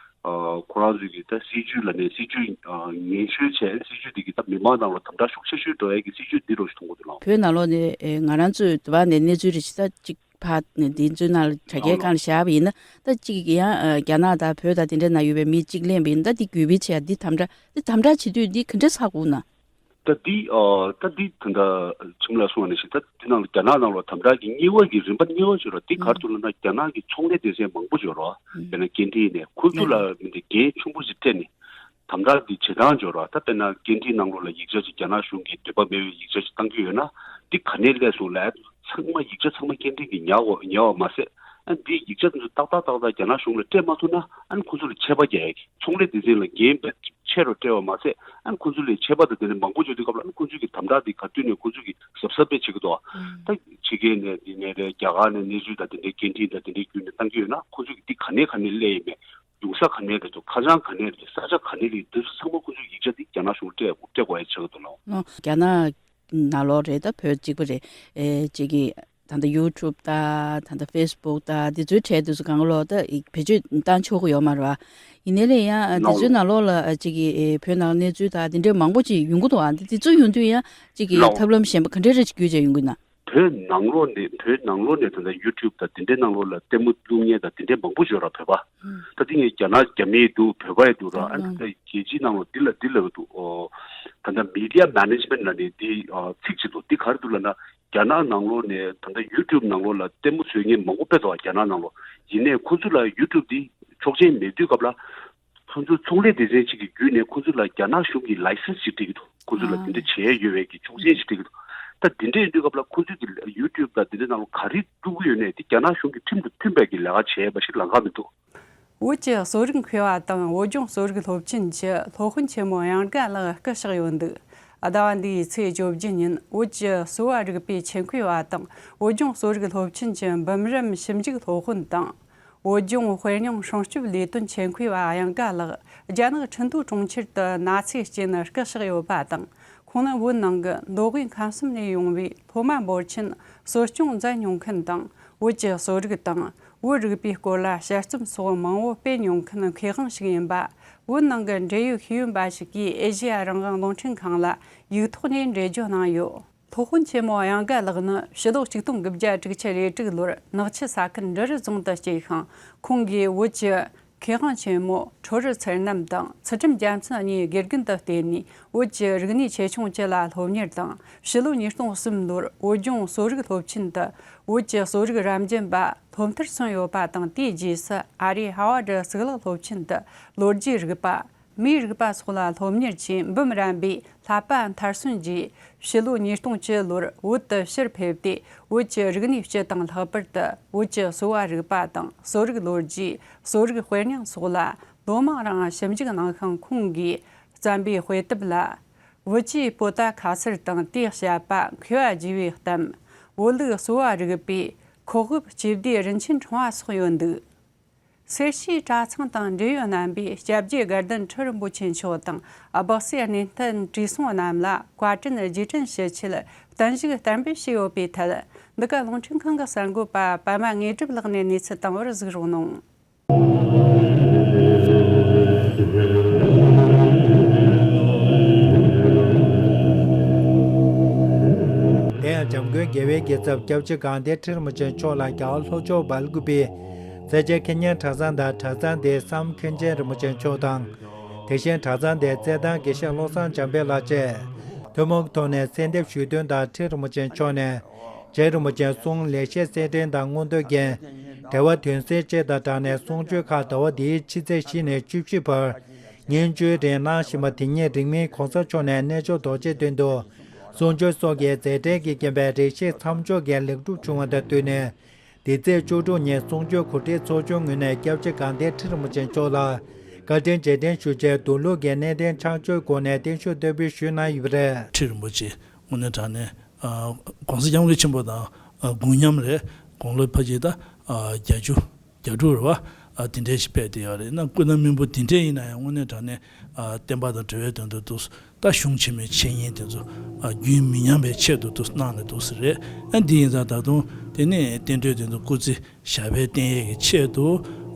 ཁོ་རང་ཚོའི་གི་ད་སྲིད་ཇུས་ལ་ནས་སྲིད་ཇུས་ངན་ཤོས་བྱས། སྲིད་ཇུས་འདི་གི་ད་མི་མང་ནང་ལོགས་དམ་དྲག་ཤུགས་ཆེ་ཤོས་འགྲོ་ཡ་གི་སྲིད་ཇུས་འདི་རུ་ཞིག་མཐོང་གི་འདུག་ལགས། བོད་ནང་ལོགས་ནས་ང་རང་ཚོས་དུ་བ་ནས་གནས་ཚུལ་རེ་ཞིག་ད་ཅིག་ཕར་འདི་ཚོའི་ནང་ལ་དྲ་རྒྱའི་སྒང་ལ་བཞག་པ་ཡིན་ན། ད་ཅིག་ཡང་རྒྱ་ནག་དང་བོད་དང་དེ་འདྲའི་ནང་ཡོད་པའི་མི་གཅིག་གླེང་བ་ཡིན་ན། ད་འདི་གུས་པའི་ཆེད་ཡ་འདི་དམ་དྲག་འདི་དམ་དྲག་བྱེད་དུས་འདི་ག་འདྲ་ཆགས་ཀྱི་འདུག་ན། ད་འདི་ཨ་ད་འདི་ད་ལྟ་ཁྱིམ་ལ་གསུངས་པ་ནང་བཞིན། ད་འདི་ནང་ལ་རྒྱ་ནག་ནང་ལ་དམ་དྲག་གི་གཉིས་པ་གི་རིམ་པ་གཉིས་པ་ཅིག་ཡོད་རེད། འདི་ག་རེ་འདུག་ལབ་ན། རྒྱ་ནག་གི་ཚོང་ལས་སྡེ་ཚན་མང་པོ་ཅིག་ཡོད་རེད། དཔེར་ན་སྐད་འཕྲིན་ནས་ཁོ་ཚོ་ལ་མི་འདི་འགན་ཆེན་པོ་ཞིག་སྤྲད་ནས། དམ་དྲག་འདི་ཇེ་དྲག་འགྱུར་བ། ད་དཔེར་ན་སྐད་འཕྲིན་ནང་ལོགས་ལ་ཡིག་ཆ་ཅིག་རྒྱ་ནག་གཞུང་གིས་འདོད་པ་མེད་པའི་ཡིག་ཆ་ཅིག་བཏང་གི་ཡོད་ན། འདི་ག་ནས་སླེབས་སོང་ལབ་ཡ་ཚང་མ་ཡིག་ཆ་ཚང་མ་སྐད་འཕྲིན་གྱིས་ཉར་བ་ཉར་བ་མ་ཟད། ཨ་འདིའི་ཡིག་ཆ་དེ་ཚོ་ཏག་ཏག་ཏག་ཏག་རྒྱ་ནག་གཞུང་ལ་སྤྲད་མ་ཐུབ་ན། ཨ་ནི་ཁོ་ཚོ་ལ་ཆད་པ་རྒྱག་ཡ་གི། ཚོང་ལས་སྡེ་ཚན་ལ་འགན་དཔེ་ཆེ་རུ་སྤྲད་པ་མ་ཟད། ཨ་ནི་ཁོ་ཚོ་ལ་ཆད་པ་དང་དེ་ནས་མང་པོ་བྱུང་དུས་སྐབས་ལ། ཨ་ནི་ཁོ་ཚོ་གི་དམ་དྲག་དེ་ག་དུས་ནས་ཁོ་ཚོ་གི་གཟབ་གཟབ་དཔེ་བྱེད་ཀྱི་འདུག་ད་ཕྱི་རྒྱལ་ནས་དེ་ནས་རེད། རྒྱ་གར་ནས་གནས་ཚུལ་དང་དེ་འདྲའི་སྐད་འཕྲིན་དང་དེ་འདྲའི་བརྒྱུད་ནས་བཏང་གི་ཡོད་ན། ཁོ་ཚོ་གི་དེ་ག་ནས་ག་ནས་སླེབས་ཡིན་མེད། ཡོང་ས་ག་ནས་རེད་འདུག་ཁ་བྱང་ག་ནས་རེད་འདུག་ས་ཆ་ག་ནས་རེད། དེ་ཚོ་ཚང་མ་ཁོ་ཚོའི་ཡིག་ཆ་དེ་རྒྱ་ནག་གཞུང་སྤྲད་སྤྲད་དགོས་ཡ་ཆགས་ཀྱི་འདུག་ལགས། ཨོ། རྒྱ་ནག་ནང་ལོགས་རེད། ད་བོད་གཅིག་པ་རེད། ཨེ་གཅིག་གིས་ད་ལྟ་ཡུ་ཊུབ་དང་། ད་ལྟ་ཕེ་སི་བུག་དང་། འདི་ཚོའི་གྲས་དེ་ཚོ་གང་ལོགས་ད་བེད་སྤྱོད་བཏང་ཆོག་གི་ཡོད་མ་རེད་བ། ཡིན་ནའི་ལས་ཡང་འདི་ཚོའི་ནང་ལོགས་ལ་གཅིག་གིས་ཨེ་བོད་ནང་གནས་ཚུལ་དང་དེ་འདྲའི་མང་པོ་ཅིག་ཡོང་གི་འདུག་བ། འདི་འདི་ཚོ་ཡོང་དུས་ཡང་གཅིག་གིས་ལགས། ཐབས་ལམ་གཞན་པ་ག་འདྲའི་རེ་ཅིག་བརྒྱུད་བྱས་ཡོང་གི་ན། བོད་ནང་ལོགས་ནས། བོད་ནང་ལོགས་ནས་ད་ལྟ་ཡུ་ཊུབ་དང་དེ་འདྲའི་ནང་ལོགས་ལ་ལྟད་མོ་བླུག་མཁན་དང་དེ་འདྲའི་མང་པོ་ཡོད་ར། བོད་པ། ད་དེ་ངས་རྒྱ་ནག་རྒྱ་མི་འདུག་བོད་པ་ཡི་འདུག་ར། ཨ་ནི་ད་ལྟ་རྒྱལ་སྤྱིའི་ནང་ལོགས་འདི་ལ་འདི་ལབ་འདུག་ཨོ། ད་ལྟ་མི་ཌི་ཡ་མེ་ནེ་ཇི་མེན་ཊི་ལབ་ནས་འདི་ཨ་ཚིག་ཅིག་འདུག་འདི་ག་རེ་འདུག་ལབ་ན། རྒྱ་ནག་ནང་ལོགས་ནས་ད་ལྟ་ཡུ་ཊུབ་ནང་ལོགས་ལ་ལྟད་མོ་བཟོ་མཁན་མང་པོ་དཔེ་འདུག་རྒྱ་ནག་ནང་ལོགས། ཡིན་ནའི་ཁོ་ཚོ་ལ་ཡུ་ཊུབ་འདི་ཆོག་མཆན་མེད་དུས་སྐབས་ལ། ཁོ་ཚོ་ཚོང་ལས་སྡེ་ཚན་གཅིག་གི་བརྒྱུད་ནས་ཁོ་ཚོ་ལ་རྒྱ་ནག་གཞུང་གིས་ལའི་སེན་སི་ཅིག་སྤྲད་ཀྱི་འདུག་ཁོ་ཚོ་ལ་དེ་འདྲ་བྱེད་ཡ་ཡོད་པའི་གི་ཆོག་མཆན་ཞིག་སྤྲད་ཀྱི་འདུག་ད་དེ་འདྲ་ཡིན་དུས་སྐབས་ལ་ཁོ་ཚོས་ཀྱི་ཡུ་ཊུབ་དང་དེ་འདྲའི་ནང་ལ་ག་རེ་བླུག་གི་ཡོད་ནའི་དེ་རྒྱ་ནག་གཞུང་གི་ཁྲིམས་དང་མཐུན་པའི་གི་ལས་ཀ་བྱས་པ་ཞིག་ལང་ཀ་མི་འདུག་བོད་ཀྱི་གསོ་རིག་མཁས་པ་དང་བོད་ལྗོངས་གསོ་རིག་སློབ་ཆེན་གྱི་སློབ་དཔོན་ཆེན་མོ་གཡང་དགའ་ལགས་སྐུ་གཤེགས་ཡོད་འདུག་ཟླ་བ་འདིའི་ཚེས་བཅོ་བརྒྱད་ཉིན་བོད་ཀྱི་གསོ་བ་རིག་པའི་ཆེད་མཁས་པ་དང་བོད་ལྗོངས་གསོ་རིག་སློབ་ཆེན་གྱི་འབུམ་རམས་ཞིབ་འཇུག་སློབ་དཔོན་དང་། བོད་ལྗོངས་དཔེ་རྙིང་སྲུང་སྐྱོབ་ལས་དོན་ཆེད་མཁས་པ་གཡང་དགའ་ལགས་རྒྱ་ནག་ཁྲིན་ཏུའུ་གྲོང་ཁྱེར་དུ་ན་ཚའི་རྐྱེན་སྐུ་གཤེགས་ཡོད་པ་དང་། ཁོང་ནི་བོད་ནང་གི་མདོ་དབུས་ཁམས་གསུམ་ནས་ཡོང་བའི་སློབ་མ་འབོར་ཆེན་གསོ་སྐྱོང་མཛད་མྱོང་མཁན་དང་། བོད་ཀྱི་གསོ་རིག་དང་བོད་རིག་པའི་སྐོར་ལ་དཔྱད་རྩོམ་སོགས་མང་བོ་སྤེལ་མྱོང་མཁན་མཁས་དབང་ཞིག་ཡིན་པ། བོད་ནང་གི་འབྲེལ་ཡོད་ཤེས་ཡོན་པ་ཞིག་གིས་ཨེ་ཤེ་ཡ་རང་དབང་རླུང་འཕྲིན་ཁང་ལ་ཡིག་ཐོག་ནས་འགྲེལ་བརྗོད་གནང་ཡོད། སློབ་དཔོན་ཆེན་མོ་གཡང་དགའ་ལགས་ནི་ཕྱི་ལོ་ཆིག་སྟོང་དགུ་བརྒྱ་དྲུག་ཅུ་རེ་དྲུག་ལོར་ནག་ཆུ་ས་ཁུལ་འབྲི་རུ་རྫོང་དུ་སྐྱེས་ཤིང་། ཁོང་གིས་བོད་ཀྱི་མཁས་དབང་ཆེན་མོ་ཁྲོ་རུ་ཚུལ་རྣམ་དང་ཚུལ་ཁྲིམས་རྒྱལ་མཚན་གཉིས་དགེ་རྒན་དུ་བསྟེན་ནས། བོད་ཀྱི་རིག་གནས་ཆེ་ཆུང་བཅས་ལ་སློབ་གཉེར་དང་། ཕྱི་ལོ་ཉིས་སྟོང་གསུམ་ལོར་བོད་ལྗོངས་གསོ་རིག་སློབ་ཆེན་དུ་བོད་ཀྱི་གསོ་རིག་རབ་འབྱམས་པ་སློབ་མཐར་སོན་ཡོད་པ་དང་། དེའི་རྗེས་སུ་ཨ་རིའི་ཧ་ཝར་ཌི་གཙུག་ལག་སློབ་ཆེན་དུ་ལོ་རྒྱུས་རིག་པ། མིའི་རིག་པ་སོགས་ལ་སློབ་གཉེར་གྱིས་འབུམ་རམས་པའི་བསླབ་པ་མཐར་སོན་རྗེས། ཕྱི་ལོ་ཉིས་སྟོང་བཅུ་ལོར་བོད་དུ་ཕྱིར་ཕེབས་ཏེ། བོད་ཀྱི་རིག་གནས་སྤྱི་དང་ལྷག་པར་དུ་བོད་ཀྱི་གསོ་བ་རིག་པ་དང་གསོ་རིག་ལོ་རྒྱུས། གསོ་རིག་དཔེ་རྙིང་སོགས་ལ་ལོ་མང་རིང་ཞིབ་འཇུག་གནང་ཤིང་། ཁོང་གིས་བརྩམས་པའི་དཔེ་དེབ་ལ། བོད་ཀྱི་པོ་ཏ་ཁ་གསར་དང་། དེའི་བཤད་པ་མཁས་པ་རྒྱས་པའི་གཏམ། བོད་ལུགས་གསོ་བ་རིག་པའི་ཁོག་དབུབ་སྐྱེ་བདེ་རིན་ཆེན་ཕྲེང་བ་སོགས་ཡོད་འདུག་སེར་བྱེས་གྲྭ་ཚང་དང་འབྲེལ་ཡོད་རྣམ་པས་སྐྱབས་རྗེ་དགའ་ལྡན་ཁྲི་རིན་པོ་ཆེ་མཆོག་དང་། སྦག་སའི་གནས་བརྟན་བཀྲས་མཐོང་རྣམས་ལ་བཀའ་དྲིན་རྗེས་དྲན་ཞུ་ཆེད་བརྟན་བཞུགས་གཏན་འབེབས་བྱས་ཡོད་པའི་ཐད། འདི་ག་རླུང་འཕྲིན་ཁང་གི་གསར་འགོད་པ་པདྨ་དངོས་གྲུབ་ལགས་ནས་གནས་ཚུལ་བཏང་བར་གཟིགས་རོགས་གནང་། དེ་ཡང་འཇམ་མགོན་རྒྱལ་བའི་རྒྱལ་ཚབ་སྐྱབས་རྗེ་དགའ་ལྡན་ཁྲི་རིན་པོ་ཆེ་མཆོག་ལ་རྒྱལ་བ་ལྷོ་ཕྱོགས་སྦེལ་ཀོབ་པའི་སེར་སྐྱའི་ཁེ་ཉན་གྲྭ་ཚང་དང་། གྲྭ་ཚང་དེའི་སམ་མཁན་ཆེན་རིན་པོ་ཆེ་མཆོག་དང་། དེ་བཞིན་གྲྭ་ཚང་དེའི་རྩེད་ཐང་དགེ་བཤེས་བློ་བཟང་འཇམ་དཔལ་ལགས་བཅས་ཐུན་མོང་གི་ཐོག་ནས་གསོལ་འདེབས་ཞུས་དོན་དང་། ཁྲི་རིན་པོ་ཆེ་མཆོག་ནས་རྗེ་རིན་པོ་ཆེའི་གསུང་ལེགས་བཤད་གསེར་ཕྲེང་དང་མངོན་རྟོགས་རྒྱན། དལ་བ་དོན་གསལ་བཅས་དང་སྦྲགས་ནས་གསུང་ཆོས་ཁག་ཟླ་བ་འདིའི་ཕྱི་ཚེས་བཞི་ནས་བཅུ་བཞི་བར་ཉིན་བཅུའི་རིང་གནང་བཞིན་པ། དེ་ཉིན་རིང་མིན་གོང་ས་མཆོག་ནས་རྣལ་འབྱོར་རྡོ་རྗེ་སྟེང་དུ་གསུང་ཆོས་སོགས་ཀྱི་མཛད་འཕྲིན་གྱིས་བརྒྱན་པའི་རེ་ཞིག་མཚམས་འཇོག་གི་ལེགས་གྲུབ་བྱུང་བ་དང་བསྟུན་ནས། འདི་ཚེས་བཅུ་དྲུག་ཉིན་གསུང་ཆོས་གོ་སྒྲིག་ཚོགས་ཆུང་ངོས་ནས་སྐྱབས་རྗེ་དགའ་ལྡན་ཁྲི་རིན་པོ་ཆེ་མཆོག་ལ་བཀའ་དྲིན་རྗེས་དྲན་ཞུ་ཆེད་མདོ་ལུགས་ཀྱི་གནས་བརྟན་ཕྱག་མཆོད་སྒོ་ནས་བརྟན་བཞུགས་བསྟར་འབུལ་ཞུས་གནང་ཡོད་པ་རེད། ཁྲི་རིན་པོ་ཆེ་དངོས་གནས་དྲང་གནས། ཨ། ༸གོང་ས་༸སྐྱབས་མགོན་ཆེན་པོ་དང་། ཨ། དགུང་མཉམ་རེད། དགུང་ལོ་ཕལ་ཆེར་ད། ཨ། བརྒྱད་ཅུ། བརྒྱད་དྲུག་རེད་བ། ཨ། དེ་འདྲའི་ཞིག་ཕེབས་བསྡད་ཡོད་རེད། ན་སྐུ་ན་མི་བོ་དེ་འདྲས་ཡིན་ན་ཡང་། དངོས་གནས་དྲང་གནས། ཨ། བསྟན་པ་དང་འབྲེལ་བའི་དོན་དུ་འདུག་ད་གཞུང་ཆེན་མོའི་འཆད་ཉན་དེ་ཚོ། ཨ། རྒྱུན་མི་ཉམས་པའི་ཆེད་དུ་འདུག་གནང་ནས་འདུག་ས་རེད། ཨ། འདི་ཡིན་ཙང་ད་དུང་དེ་ནས་བསྟན་འགྲོའི་དོན་དུ་སྐུ་ཚེ་ཞབས་པད་བརྟན་ཡས་ཀྱི་ཆེད་དུ།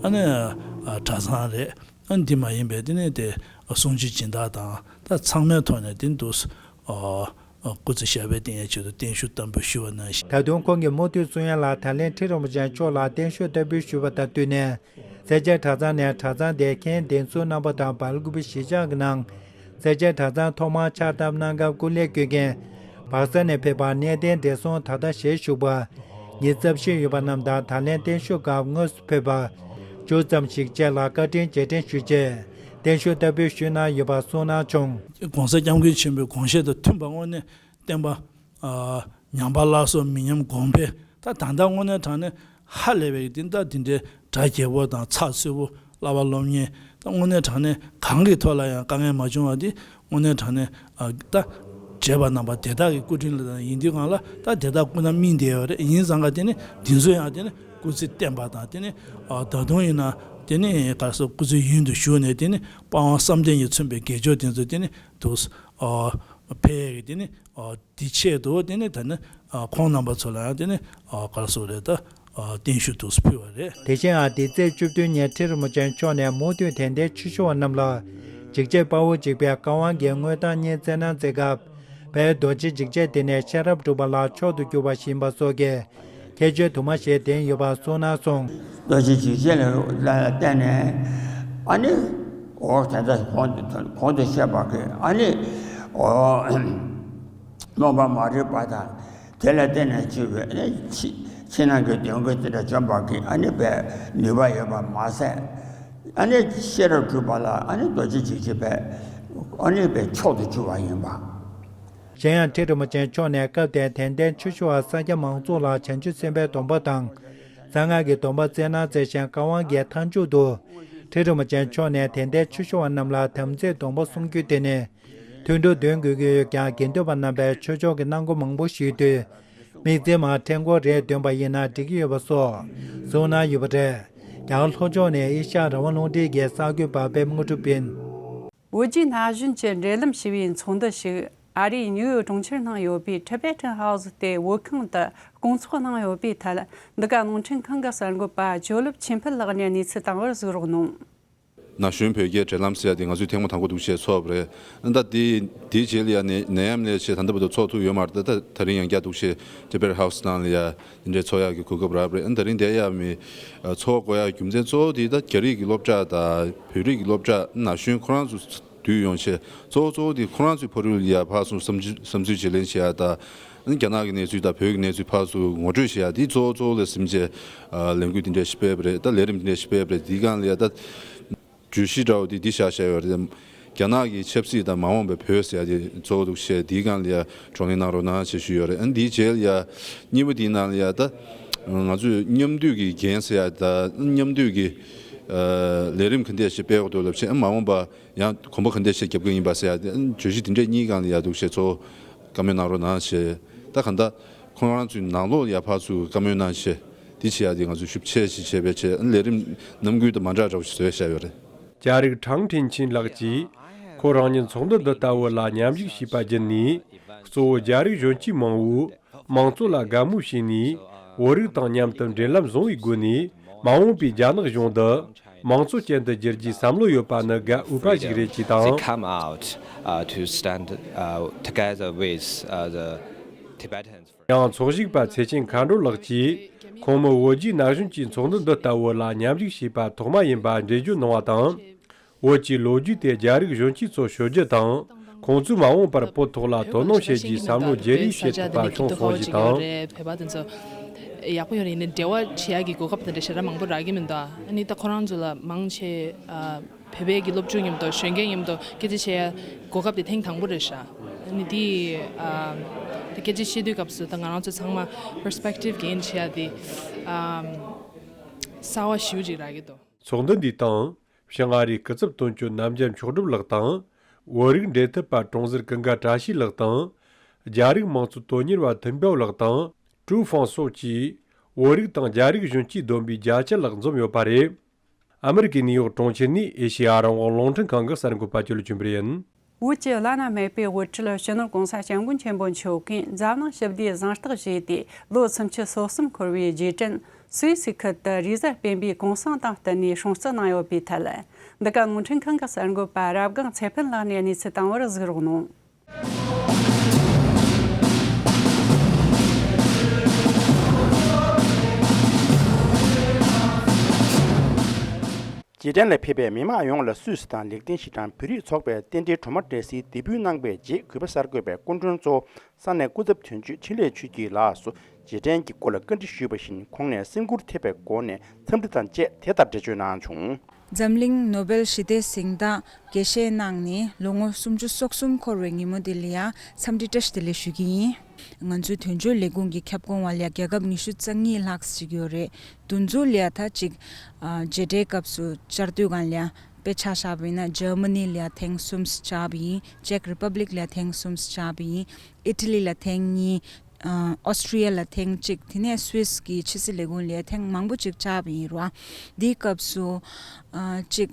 ཨ་ནི། ཨ། གྲྭ་ཚང་རེད། ཨ། འདི་མ་ཡིན་པའི་དེ་ནས་དེ་གསུང་ཆོས་སྦྱིན་བདག་དང་། ད་ཚང་མའི་ཐོག་ནས་དེ་འདུག་ཨ། སྐུ་ཚེ་ཞབས་པད་བརྟན་ཡས་ཆེད་དུ་བརྟན་བཞུགས་བསྟར་འབུལ་ཞུ་བ་གནང་ཞིང་། ད་དུང་ཁོང་གི་མུ་མཐུད་གསུང་ཡ་ལ། ད་ལན་ཁྲི་རིན་པོ་ཆེ་མཆོག་ལ་བརྟན་བཞུགས་བསྟར་འབུལ་ཞུས་པ་དང་བསྟུན་ནས། སེར་སྐྱའི་གྲྭ་ཚང་ནས་གྲྭ་ཚང་དེའི་མཁན་བདེ་སྲུང་རྣམ་པ་དང་། སྦེལ་ཀོབ་གཞིས་ཆགས་ཀྱི་ནང་སེར་སྐྱའི་གྲྭ་ཚང་ཐོག་མར་ཕྱག་བཏབ་གནང་སྐབས་སྐུ་ལས་བསྐོས་མཁན། སྦག་ས་ནས་ཕེབས་པ་གནས་བརྟན་བགྲེས་སོང་། ད་ལྟ་ཞལ་བཞུགས་པ་ཉི་ཤུ་རྩ་བཞི་ཡོད་པ་རྣམས་དང་། ད་ལན་བརྟན་བཞུགས་སྐབས་དངོས་སུ་ཕེབས་པ་བཅུ་ཙམ་ཞིག་བཅས་ལ་བཀའ་དྲིན་རྗེས་དྲན་ཞུ་ཆེད་བརྟན་བཞུགས་བསྟར་འབུལ་ཞུས་གནང་ཡོད་པ་གསུངས་གནང་བྱུང་། ༸གོང་ས་༸སྐྱབས་མགོན་ཆེན་པོའི་དགོངས་བཞེད་དང་མཐུན་པ། དངོས་གནས་བསྟན་པ། ཨ། ཉམས་པ་སླར་གསོ་མི་ཉམས་གོང་འཕེལ། ད་ད་ལྟ་དངོས་གནས་དྲང་གནས་ ཧ་ལས་པའི་དེ་ད་དེ་འདྲའི་གྲ་རྒྱས་པོ་དང་ཚགས་ཚུད་པོ། བསླབ་པ་སློབ་གཉེར་ད་དངོས་གནས་དྲང་གནས་གང་གི་ཐོག་ལ་ཡང་དཀའ་ངལ་མ་བྱུང་བ་དེ་དངོས་གནས་དྲང་གནས་ཨ་ད་བྱས་པ་རྣམ་པ་དེ་དག་གི་སྐུ་དྲིན་ལ་ཡིན་དུས་གང་ལ་ད་དེ་དག་སྐུ་ན་སྨིན་བསྡད་ཡོད་རེད། ཡིན་ཙང་ག་དེ་ནི་འདི་ཚོ་ཡང་དེ་ནི་སྐུ་ཚེ་བརྟན་པ་དང་དེ་ནི་ཨ་ད་དུང་ཡིན་ན་དེ་ནི་ག་རེ་ཟེར་སྐུ་ཚེ་ཡུན་དུ་བཞུགས་ནས་དེ་ནི་དཔའ་བ་བསམ་གཏན་གྱིས་མཚོན་པའི་དགེ་སྦྱོར་དེ་ཚོ་དེ་ནི་དུ་ཨ་འཕེལ་ཡས་ཀྱི་དེ་ནི་ཨ་དེ་ཆེད་དུ་དེ་ནི་ད་ནི་ཨ་ཁོང་རྣམ་པ་ཚོ་ལ་ཡང་དེ་ནི་ཨ་ག་རེ་ཟེར་རེད་ད་ཨ་བརྟན་བཞུགས་དུ་ཕུལ་བ་རེད། དེ་བཞིན་ཡང་འདི་ཚེས་བཅུ་བདུན་ཉིན་ཁྲི་རིན་པོ་ཆེ་མཆོག་ནས་མུ་མཐུད་དད་ལྡན་ཆོས་ཞུ་བ་རྣམས་ལ་འཇིགས་བྱེད་དཔའ་བོ་འཇིགས་པའི་བཀའ་དབང་གི་དངོས་བཏང་བརྙན་བསྩལ་གནང་མཛད་སྐབས། དཔལ་རྡོ་རྗེ་འཇིགས་བྱེད་དེ་ནས་ཤེས་རབ་སྒྲུབ་པ་ལ་མཆོག་ཏུ་གྱུར་པ་ཞིག་ཡིན་པ་སོགས་ཀྱི་ཁྱད་ཆོས་དུ་མ་ཞིག་ལྡན་ཡོད་པ་གསུངས་གནང་སོང་། རྡོ་རྗེ་འཇིགས་བྱེད་ལ་བརྟེན་ནས་ཨ་ནི་འོ་དེ་འདྲ་གོང་དུ་གོང་དུ་བཤད་པ་གི་ཨ་ནི་འོ་རྨོངས་པ་མ་རིག་པ་དང་། དེ་ལ་བརྟེན་ནས་བྱུང་བའི་ཕྱི་ཕྱི་ནང་གི་གདོན་ཀུན་དེ་འདྲ་འཇོམས་པ་གི་ཨ་ནི་པའི་ནུས་པ་ཡོད་པ་མ་ཟད། ཨ་ནི་ཤེས་རབ་སྒྲུབ་པ་ལ་ཨ་ནི་རྡོ་རྗེ་འཇིགས་བྱེད་པའི་ཨ་ནི་པའི་མཆོག་ཏུ་གྱུར་པ་ཡིན་པ། གཞན་ཡང་ཁྲི་རིན་པོ་ཆེ་མཆོག་ནས་སྐབས་དེར་དད་ལྡན་ཆོས་ཞུ་བ་ས་སྐྱ་མང་ཚོགས་ལ་བྱང་ཆུབ་སེམས་དཔའི་སྡོམ་པ་དང་གསང་སྔགས་ཀྱི་སྡོམ་པ་སྩལ་གནང་མཛད་ཅིང་བཀའ་དབང་གི་མཐའ་མཇུག་ཏུ་ཁྲི་རིན་པོ་ཆེ་མཆོག་ནས་དད་ལྡན་ཆོས་ཞུ་བ་རྣམས་ལ་དམ་ཚིག་སྡོམ་པ་གསུང་རྒྱུ་དེ་ནི། ཐུན་དྲུག་འདོན་དགོས་ཀྱི་ཡོད་ཀྱང་དགེ་འདུན་པ་རྣམ་པས་ཆོས་ཕྱོགས་ཀྱི་གནང་སྒོ་མང་པོ་ཞུས་དུས། དམིགས་བརྩེ་མ་ཕྲེང་སྐོར་རེ་འདོན་པ་ཡིན་ན་འགྲིག་གི་ཡོད་པ་སོགས་གསུངས་གནང་ཡོད་པ་རེད། རྒྱ་གར་ལྷོ་ཕྱོགས་ནས་ཨེ་ཤ་ཡ་རང་དབང་རླུང་འཕྲིན་གྱི་གསར་འགོད་པ་པད་མ་དངོས་གྲུབ་ཡིན། བོད་བརྒྱུད་ན་གཞོན་གྱི་འབྲེལ་ལམ་ཞེས་པའི་ཚོགས་འདུ་ཞིག་ཨ་རིའི་ཉིའུ་ཡོག་གྲོང་ཁྱེར་ནང་ཡོད་པའི་Tibetan House་ལྟེ་བོད་ཁང་དུ་སྐོང་ཚོགས་གནང་ཡོད་པའི་ཐད། འདི་ག་རླུང་འཕྲིན་ཁང་གི་གསར་འགོད་པ་ཇོ་ལེབ་ཆོས་འཕེལ་ལགས་ནས་གནས་ཚུལ་བཏང་བར་གཟིགས་རོགས་གནང་། ན་གཞོན་བོད་རྒྱའི་འབྲེལ་ལམ་ཟེར་ཡ་དེ་ང་ཚོས་ཐེངས་མ་དང་པོ་འདུག་བྱས་ཚོགས་པ་རེད། ད་དེ་དེའི་རྗེས་ལ་ཡ་ནད་ནད་ཡམས་ལས་བྱས་ད་ལྟ་བར་དུ་ཚོགས་ཐུབ་ཡོད་མ་རེད། ད་ད་རིང་ཡང་བསྐྱར་འདུག་བྱས་Tibetan House་ནང་ལ་ཡ་དེ་འདྲའི་ཚོགས་ཡག་གི་གོ་སྐབས་རག་པ་རེད། ད་རིང་དེ་ཡ་མི་ཚོགས་དགོས་ཡ་རྒྱུ་མཚན་གཙོ་བོ་དེ་ད་རྒྱ་རིགས་ཀྱི་སློབ་གྲྭ་དང་བོད་རིགས་ཀྱི་སློབ་གྲྭ་ན་གཞོན་ཁོ་རང་ཚོ་བསྡུས་ཡོང་བྱས་གཙོ་བོ་གཙོ་བོ་དེ་ཁོ་རང་ཚོའི་ཕ་རོལ་ལ་ཡ་ཕར་ཚུར་བསམ་ཚུལ་བསམ་ཚུལ་བརྗེ་ལེན་བྱེད་ཡ་ད། རྒྱ་ནག་གི་གནས་ཚུལ་དང་བོད་ཀྱི་གནས་ཚུལ་ཕར་ཚུར་ངོ་སྤྲོད་བྱེད་ཡ་དེ་གཙོ་བོ་གཙོ་བོ་ལ་སེམས་ཅན་ལས་འགུལ་དེ་འདྲ་ཞིག་སྤེལ་བ་རེད། ད་ལས་རིམ་དེ་འདྲ་ཞིག་སྤེལ་བ་རེད། དེའི་སྒང་ལ་ཡ་ད་བརྗོད་གཞི་འདྲ་བོ་དེ་འདི་བཞག་བཞག་ཡོད་རེད། རྒྱ་ནག་གི་ཆབ་སྲིད་དང་མ་འོངས་པའི་བོད་ཟེར་ཡ་དེ་གཙོ་བོ་འདུག་བྱས་དེའི་སྒང་ལ་ཡ་བགྲོ་གླེང་གནང་རོགས་གནང་ཞེས་ཞུས་ཡོད་རེད། ཨ་ནི་དེའི་རྗེས་ལ་ཡ་གཉིས་པ་དེའི་ནང་ལ་ཡ་ད་ང་ཚོས་མཉམ་འདུས་ཀྱི་འགན་ཟེར་ཡ་ད་མཉམ་འདུས་ཀྱི་ལས་རིམ་ག་འདྲ་ཞིག་སྤེལ་དགོས་འདུག་ལབ་བྱས་མ་འོངས་པ། ཡང་གོམ་པ་ག་འདྲ་ཞིག་རྒྱབ་ཀྱི་ཡིན་པ་ཟེར་ཡ་དེ་བརྗོད་གཞི་དེ་འདྲའི་གཉིས་སྒང་ལ་ཡ་འདུག་བྱས་ཚོ་བཀའ་མོལ་གནང་རོགས་གནང་ཞེས། ད་ག་འདྲ་ཁོང་རང་ཚོའི་ནང་ལོགས་ཡ་ཕར་ཚུར་བཀའ་མོལ་གནང་ཞེས་དེ་བྱེད་ཡ་དེ་ང་ཚོས་ཤུགས་ཆེ་ཞིག་བྱས་པའི་ཆེད་ལས་རིམ་ནམ་རྒྱུན་དང་མ་འདྲ་འདྲ་བོ་ཞིག་བཟོས་བཞག་ཡོད་རེད། རྒྱ་རིགས་ཁྲང་ཁྲིན་ཆིན་ལགས་ཀྱིས་ཁོ་རང་ཉིད་ཚོགས་འདུ་འདི་ལྟ་བུ་ལ་མཉམ་ཞུགས་བྱས་པ་བརྒྱུད་ནས་གཙོ་བོ་རྒྱ་རིགས་གཞོན་སྐྱེས་མང་བོས། མང་གཙོ་ལ་དགའ་མོས་བྱས་ནས་བོད་རིགས་དང་མཉམ་དུ་འབྲེལ་ལམ་བཟུང་བའི་སྒོ་ནས་མ་འོངས་པའི་རྒྱ་ནག་གཞུང་འདི་མང་གཙོ་ཅན་དུ་འགྱུར་རྒྱུའི་བསམ་བློ་ཡོད་པ་ནི་དགའ་འོས་པ་ཞིག་རེད་ཅེས་དང་། They come out, uh, to stand, uh, together with, uh, the Tibetans. ཡང་ཚོགས་ཞུགས་པ་ཚེ་ཆེན་མཁའ་འགྲོ་ལགས་ཀྱིས་ཁོང་མོ་བོད་བརྒྱུད་ན་གཞོན་གྱི་ཚོགས་འདུ་འདི་ལྟ་བུ་ལ་མཉམ་ཞུགས་བྱས་པ་ཐོག་མ་ཡིན་པ་འགྲེལ་བརྗོད་གནང་བ་དང་། བོད་ཀྱི་ལོ་རྒྱུས་དེ་རྒྱ་རིགས་གཞོན་སྐྱེས་ཚོར་ཤོད་རྒྱུ་དང་། ཁོང་ཚོས་མ་འོངས་པར་བོད་ཐོག་ལ་དོ་སྣང་བྱེད་རྒྱུའི་བསམ་བློ་བརྗེ་རེས་བྱེད་ཐུབ་པ་བྱུང་སོང་ཞེས་དང་། བོད་པ་དེ་ཚོ་ཡག་པོ་ཡོད་རེད། ཡིན་ནའི་འབྲེལ་བ་བྱེད་ཡག་གི་གོ་སྐབས་དེ་འདྲ་ཞེ་དྲག་མང་པོ་རག་གི་མི་འདུག་ཨ་ནི་ད་ཁོ་རང་ཚོ་ལ་མང་ཆེ་ཨ་བོད་པའི་གི་སློབ་ཕྲུག་མཉམ་དུ་གཞོན་སྐྱེས་མཉམ་དུ་སྐད་ཆ་བཤད་ཡག་གོ་སྐབས་དེ་ཐེངས་དང་པོ་རེད་ཤག་ཨ་ནི་དེ་ཨ་དེ་སྐད་ཆ་བཤད་དུས་སྐབས་སུ་ད་ང་རང་ཚོ་ཚང་མ་པར་སི་པེག་ཊིབ་གེན་བྱེད་ཡག་དེ་ཨ་གསར་བ་ཞེ་པོ་ཅིག་རག་གི་འདུག་ཚོགས་འདུ་འདིའི་སྟེང་། བྱང་ཨ་རིའི་སྐུ་ཚབ་དོན་གཅོད་རྣམ་རྒྱལ་མཆོག་གྲུབ་ལགས་དང་། བོད་རིགས་འབྲེལ་མཐུད་པ་གྲོང་གསར་ཀུན་དགའ་བཀྲ་ཤིས་ལགས་དང་། རྒྱ་རིགས་དམངས་གཙོ་དོན་གཉེར་བ་ཐུན་པའོ་ལགས་དང་། ཀྲུའུ་ཧྥང་སོགས་ཀྱིས་བོད་རིགས་དང་རྒྱ་རིགས་གཞོན་སྐྱེས་བསྡོམས་པའི་བརྒྱ་ཆ་ལྷག་འཛོམས་ཡོད་པ་རེད། ཨ་མི་རི་ཀའི་ནིའུ་ཡོག་གྲོང་ཁྱེར་ནས་ཨེ་ཤེ་ཡ་རང་དབང་རླུང་འཕྲིན་ཁང་གི་གསར་འགོད་པ་ཅོ་ལི་ཆོས་འཕེལ་ཡིན། བོད་ཀྱི་བླ་ན་མེད་པའི་དབུ་ཁྲིད་སྤྱི་ནོར་༸གོང་ས་༸སྐྱབས་མགོན་ཆེན་པོ་མཆོག་གིས་འཛམ་གླིང་ཞི་བདེའི་གཟེངས་རྟགས་བཞེས་ཏེ་ལོ་སུམ་ཅུ་སོ་གསུམ་འཁོར་བའི་རྗེས་དྲན་སུད་སི་ཁུལ་དུ་རེས་གཟའ་སྤེན་པའི་གུང་སེང་དང་བསྟུན་ནས་སྲུང་བརྩི་གནང་ཡོད་པའི་ཐད། འདི་ག་རླུང་འཕྲིན་ཁང་གི་གསར་འགོད་པ་རབ་སྒང་ཚེ་ཕུན་ལགས་ནས་གནས་ཚུལ་བཏང་བར་གཟིགས་རོགས་གནང་། རྗེས་དྲན་ལ་ཕེབས་པའི་མི་མང་ཡོངས་ལ་སུད་སི་དང་ལིག་ཏེན་ཤི་ཏན་བོད་རིགས་ཚོགས་པའི་རྟེན་འབྲེལ་སྒྲོལ་མ་བཀྲ་ཤིས་འདེགས་འབུལ་གནང་བའི་རྗེས་གུས་པ་གསར་འགོད་པས་སྐུ་མགྲོན་གཙོ་བོ་ས་གནས་སྐུ་ཚབ་དོན་གཅོད་འཕྲིན་ལས་ཆོས་སྐྱིད་ལགས་སུ་རྗེས་དྲན་གྱི་སྐོར་ལ་བཀའ་འདྲི་ཞུས་པ་བཞིན་ཁོང་ནས་སེམས་ཁུར་ཐེབས་པའི་སྒོ་ནས་འཚམས་འདྲི་དང་བཅས་དེ་ལྟར་འགྲེལ་བརྗོད་གནང་བྱུང་། འཛམ་གླིང་ནོ་བེལ་ཞི་བདེའི་གཟེངས་རྟགས་དགེ་བཤེས་གནང་ནས་ལོ་ངོ་སུམ་ཅུ་སོ་གསུམ་འཁོར་བའི་ཉིན་མོ་དེ་ལ་ཡང་འཚམས་འདྲི་བཀྲ་ཤིས་བདེ་ལེགས་ཞུ་གི་ཡིན། ང་ཚོའི་དོན་གཅོད་ལས་ཁུངས་ཀྱི་ཁྱབ་ཁོངས་བ་ལ་ཡང་རྒྱལ་ཁབ་ཉི་ཤུ་རྩ་གཉིས་ལྷག་ཅིག་ཡོད་རེད། དེ་ཚོ་ལ་ཡང་ད་ཅིག་ཨ་མཇལ་འཕྲད་སྐབས་སུ་བཅར་དུས་སྒང་ལ་ཡང་དཔེ་ཆ་བཞག་པ་ཡིན་ན་འཇར་མ་ནི་ལ་ཡང་ཐེངས་གསུམ་བཅར་བ་ཡིན། ཅེག་རི་པབ་ལིག་ལ་ཡང་ཐེངས་གསུམ་བཅར་བ་ཡིན། ཨི་ཊ་ལི་ལ་ཐེངས་གཉིས། ཨ་ཨོ་སི་ཊི་རི་ཡ་ལ་ཐེངས་གཅིག་དེ་ནས་སུད་སི་གི་ཕྱི་སྲིད་ལས་ཁུངས་ལ་ཐེངས་མང་པོ་ཅིག་བཅར་བ་ཡིན་རོ། འདིའི་སྐབས་སུ་ཨ་གཅིག་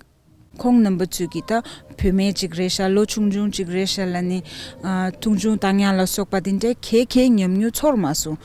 ཁོང་རྣམ་པ་ཚོས་ཀྱིས་ད་བུད་མེད་ཅིག་རེད་ཤག་ལོ་ཆུང་ཆུང་ཅིག་རེད་ཤག་ལབ་ནས་ཨ་མཐོང་ཆུང་བཏང་ཡག་ལ་སོགས་པ་དེ་འདྲའི་གལ་གལ་ཉམས་མྱོང་ཚོར་མ་སོང་།